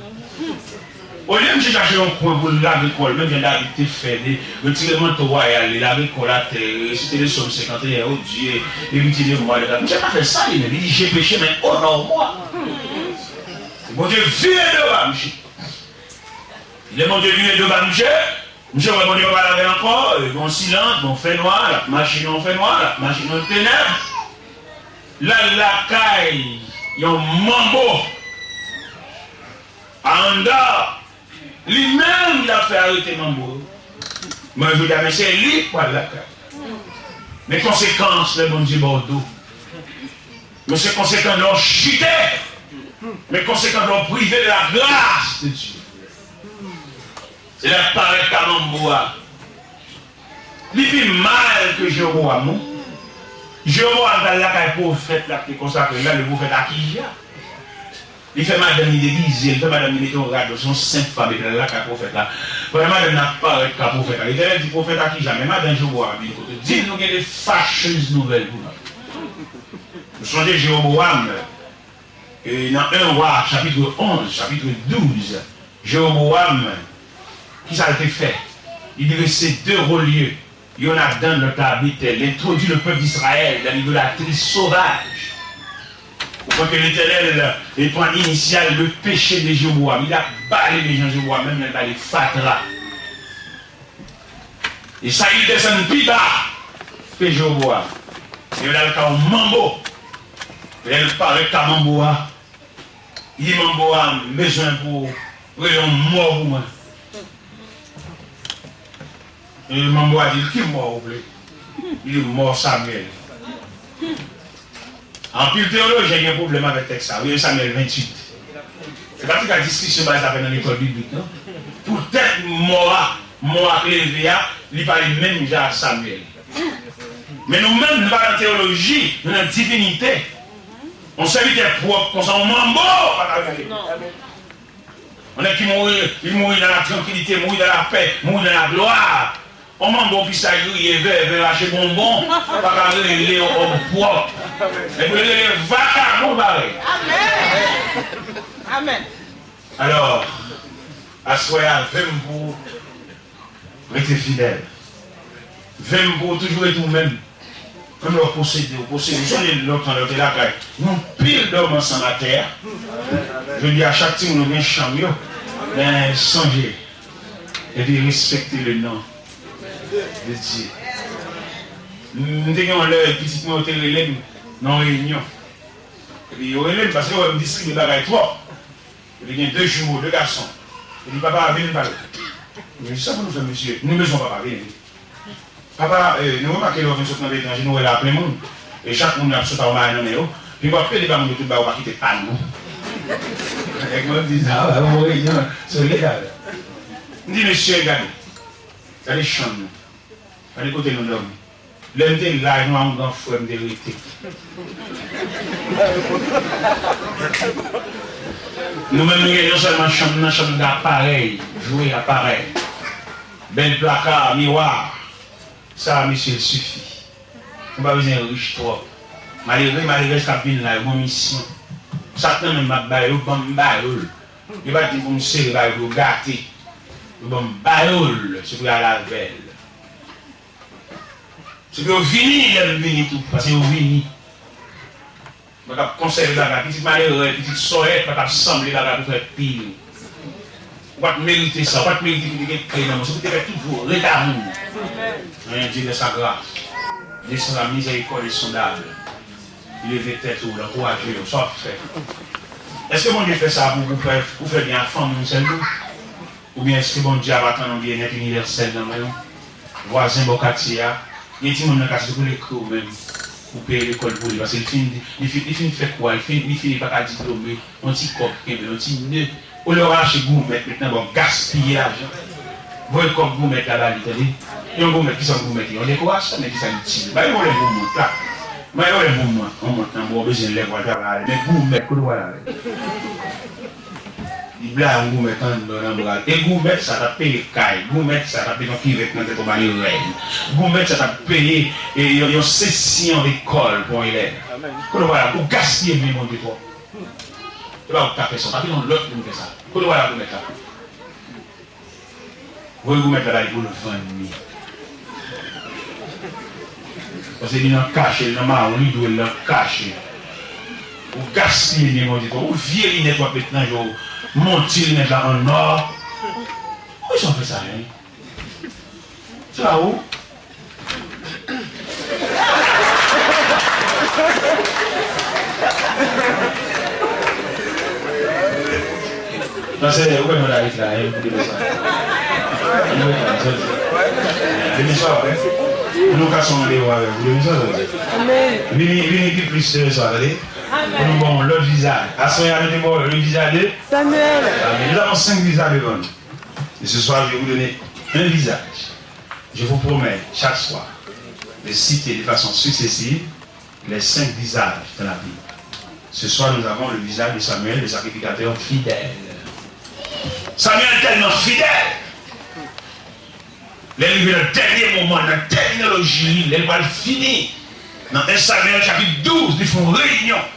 Olye misye chache yon kwen pou l lage kò l, menm jan David te fè, li retire manto wayal li, lage kò l atè, resite le sòm senkanteyen, O Dieu, epi di, de mwa, de la. Misye pa fè sa, li menm. Li di, j'ai péché, mais honore-moi. Bondye vire do ba misye. Lè Bondye vire do ba misye, misye wè Bondye pa pale avè l ankò, e, gon silans, gon fènwa, l ap mache nan yon fènwa, l ap mache nan tenèb. L al lakay yon manbo. Ann, li menm l ap fè arete manbo yo. Men jodi a, men se li k pral lakay. Men konsekans lè Bondye ba w do. Men se konsekans lè w chite. Men konsekans lè w prive de la grâce de Dieu. Se lè l ap parèt ka manbo a. Li pi mal ke Jewobowam, non. Jewobowam t al lakay pwofèt la ki te konsakre l la, le pwofèt Akija. Li fè madanm li degize, li fè madanm li mete yon rad, se yon senp fanm, epi l al lakay pwofèt la. Pandan madanm nan ap parèt ka pwofèt la, Letènèl di pwofèt Akija, men madanm Jewobowam ap vin kote w. Di l nou gen de facheuses nouvelles pou nou. Nou sonje Jewobowam, e, nan en Wa, chapitre onze, chapitre douze, Jewobowam, kisa l te fè? Li drese de wo lye, yonn a Dan, lòt la a Betèl. Il introduit le peuple d'Israël dans l'idolâtrie sauvage. Ou kwè ke Letènèl, e, pran inisyal de peche de Jewobowam. Li t ap bale men jan Jewobowam, menm jan l bale fatra. E Sayil desann pi ba ke Jewobowam. E l al ka yon manbo. Lè l parèt ka manbo a, li di manbo a, m bezwen pou w rele yon mò pou mwen. E manbo a di l, ki mò ou vle? Li di, mò Samyèl. Anpil teyolojyen gen pwoblèm avèk tèks sa a, wi, Samyèl venntuit. Se pa ti ka diskisyon bagay sa fè nan lekòl biblik, non. Poutèt mò a, mò a k leve a, li pale menm jan ak Samyèl. Men nou menm, nou pa nan teyoloji, nou nan divinite. Yon sèvitè pwòp konsa, yon manbo pa ka rele. Yon nèg ki mouri, li mouri dans la tranquillité, mouri dans la paix, mouri dans la gloire. On manbo, pisay griye, vèvè, rache bonbon, pa ka rele yon òm pwòp. Men pou l rele vakabon parèy. Amèn. Amèn. Alò, aswè a, vle m pou rete fidèl. Vle m pou toujou rete ou menm. Menm lè w posede, w posede. Ou sonje lontan lè w te lakay. Yon pil dòmi ansanm atè a. Jodi a, chak timoun yo gen chanm yo. Men sonje. Epi respekte le non de Dye. M te gen yon lè, pitit mwen yo te rele m nan yon reyinyon. Epi yo rele m paske yo wè m distribye bagay twòp. Epi gen de jimo, de gason. Li di, papa, vin pale. Mwen di, sa pou nou fè, mesye? Nou bezwen papa, vin, vin. Papa, eh, nou remake lè w vin sot nan peyi etranje, nou wè la plen moun. E chak moun ap sot a yon bagay nan men yo. Pi w ap pede ba moun yo tout bagay, ou pa kite pa nou. Nèg mwen di sa, ba yon reyinyon, se legal. M di, mesye, gade. Gade chanm nou. Gade kote nou dòmi. Lè m te la, nou a yon gran frè m te rete. Nou menm, nou gen yon sèlman chanm nan, chanm nan aparèy, jwe aparèy. Bèl plaka, miwa. Sa, mesye, l sifi. Nou pa bezwen rich twòp. Malere, malerèz k ap vin la, yo gen yon misyon. Sa k nan men m, m ap ba yo, ban m ba yo l. Yo pa t di pou m sere ba yo, pou yo gate. Yo ban m ba yo l, se pou y al avè l. Se pou yo vini lè m vini tou, paske yo vini. Mwen t ap konsève bagay. Pitit malere, pitit sòyèt pa t ap sanble bagay pou fè pil. Ou pa t merite sa, ou pa t merite pou te gen kle nan men w. Se pou te fè toujou ret a moun. Amèn. Dieu de sa grâce. Dieu sans la miséricorde est sondable. Leve tèt ou, l ankouraje w, sa w ap fè. Èske Bondye fè sa pou, pou fè, pou fè byen ak fanmi w sèlman? Oubyen èske Bondye ap atann yon byennèt inivèsèl nan men w? Vwazen bò katye a, gen timoun nan katye, se pou l ekri w menm, pou peye lekòl pou li, paske li fin, li fin, li fin fè kou a, li fin, li fini pa ka diplome, yon ti kòb kenbe, yon ti ne. Olye w achte goumèt mentnan, bon, gaspiye lajan. Voye kòb goumèt la ba li, tande? Yon goumèt, kisa yon goumèt ye? Yon dekorasyon, men kisa l itil? Ba yon lè pou mont la. Ba yon lè pou mont, yon mont nan bò, bezwen lè pou al travay ale. Men goumèt, kote w al ale? Li blayi yon goumèt anndan nan bra l. E goumèt sa t ap peye kay. Goumèt sa t ap peye yon kivèt nan tèt yon malerèz. Goumèt sa t ap peye, e, yon, yon sesyon lekòl pou yon elèv. Kote w al ale? Ou gaspiye byen Bondye twòp. E pa ou k ka fè sa, pa gen yon lòt moun fè sa. Kote w al ale goumèt la? Voye goumèt la ba li pou l vann li. Paske li nan kache, li nan mawon, li dwe l nan kache. Ou gaspiye byen Bondye twòp. Ou vye linèt w ap met nan je w, monti linèt la an nò. Poukisa w fè sa menm? Se pa ou? Pastè, ou konn mwen la ret la, hein, pou demen swa. Ou konn sa m di. Demen swa, wi. Pou nou kase yon randevou avè w pou demen swa, sa di. Amèn. Vini, vini pi plis demen swa, tande. Amèn. Pou nou ba w yon lòt vizaj. Aswè a, nou te ba w yon vizaj de Samuel. Amèn. Nous avons cinq visages devant nous. Et ce soir, je vais vous donner un visage. Je vous promets chaque soir de citer de façon successive les cinq visages dans la Bible. Ce soir, nous avons le visage de Samuel, le sacrificateur fidèle. Samuel tèlman fidèl, lè l rive nan dènye moman, nan tèminoloji li, lè l pral fini, nan en Samuel chapit douz, li fè yon reyinyon.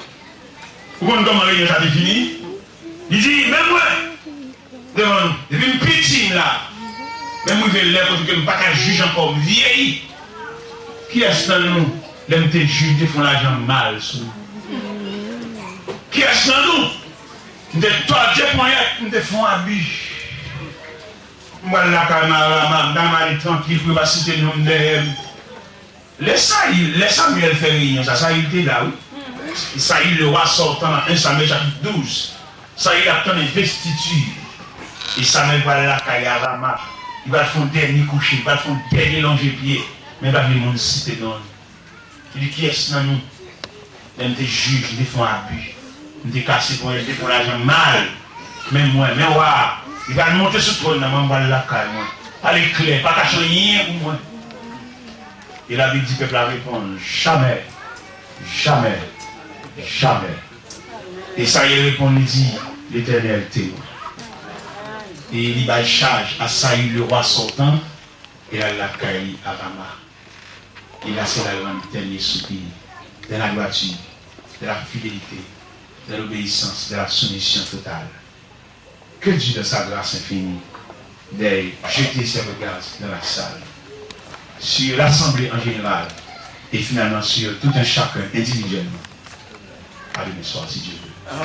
Ou konn kòman reyinyon sa te fini? Li di, men mwen, devan nou. Depi m piti m la. Men m rive lè kote ke m pa ka jij ankò, m vyeyi. Kiyès nan nou, lè m te jij, m te fè yon lajan mal sou ou? Kiyès nan nou, m te tòdye ponyèt, m te fè yon abi? M pral lakay m a Rama, m ta renmen ale trankil pou yo pa site non m dèyè m. Lè Sayil, lè Samyèl fè reyinyon sa, Sayil te la, wi. Sayil, le roi sortant, nan en Samyèl chapit douz. Sayil ap tann envestiti. E Samyèl pral lakay a Rama. Li pral fè yon dènye kouche, li pral fè yon dènye lonje pye. Men pa gen moun site non l. Li di, kiyès nan nou? Lè m te jij, m te fè yon abi. M te kase ponyèt, m te fè yon lajan mal. Men mwen, men wa a, li pral monte sou twòn nan, mwen m pral lakay mwen. Pale klè, pa kache anyen pou mwen. E Labib di pèp la reponn, jamè, jamè, jamè. E Sayil reponn, li di, Letènèl temwen. E li bay chaj a Sayil, le roi sortant, e l al lakay li a Rama. E la, se la l rann dènye soupir dans la droiture, dans la fidélité, dans l'obéissance, dans la soumission totale. Que Dieu, dans sa grâce infinie, veuille jeter ses regards dans la salle, sur l'assemblée en général, et finalement sur tout un chacun individuellement. À demain soir, si Dieu veut.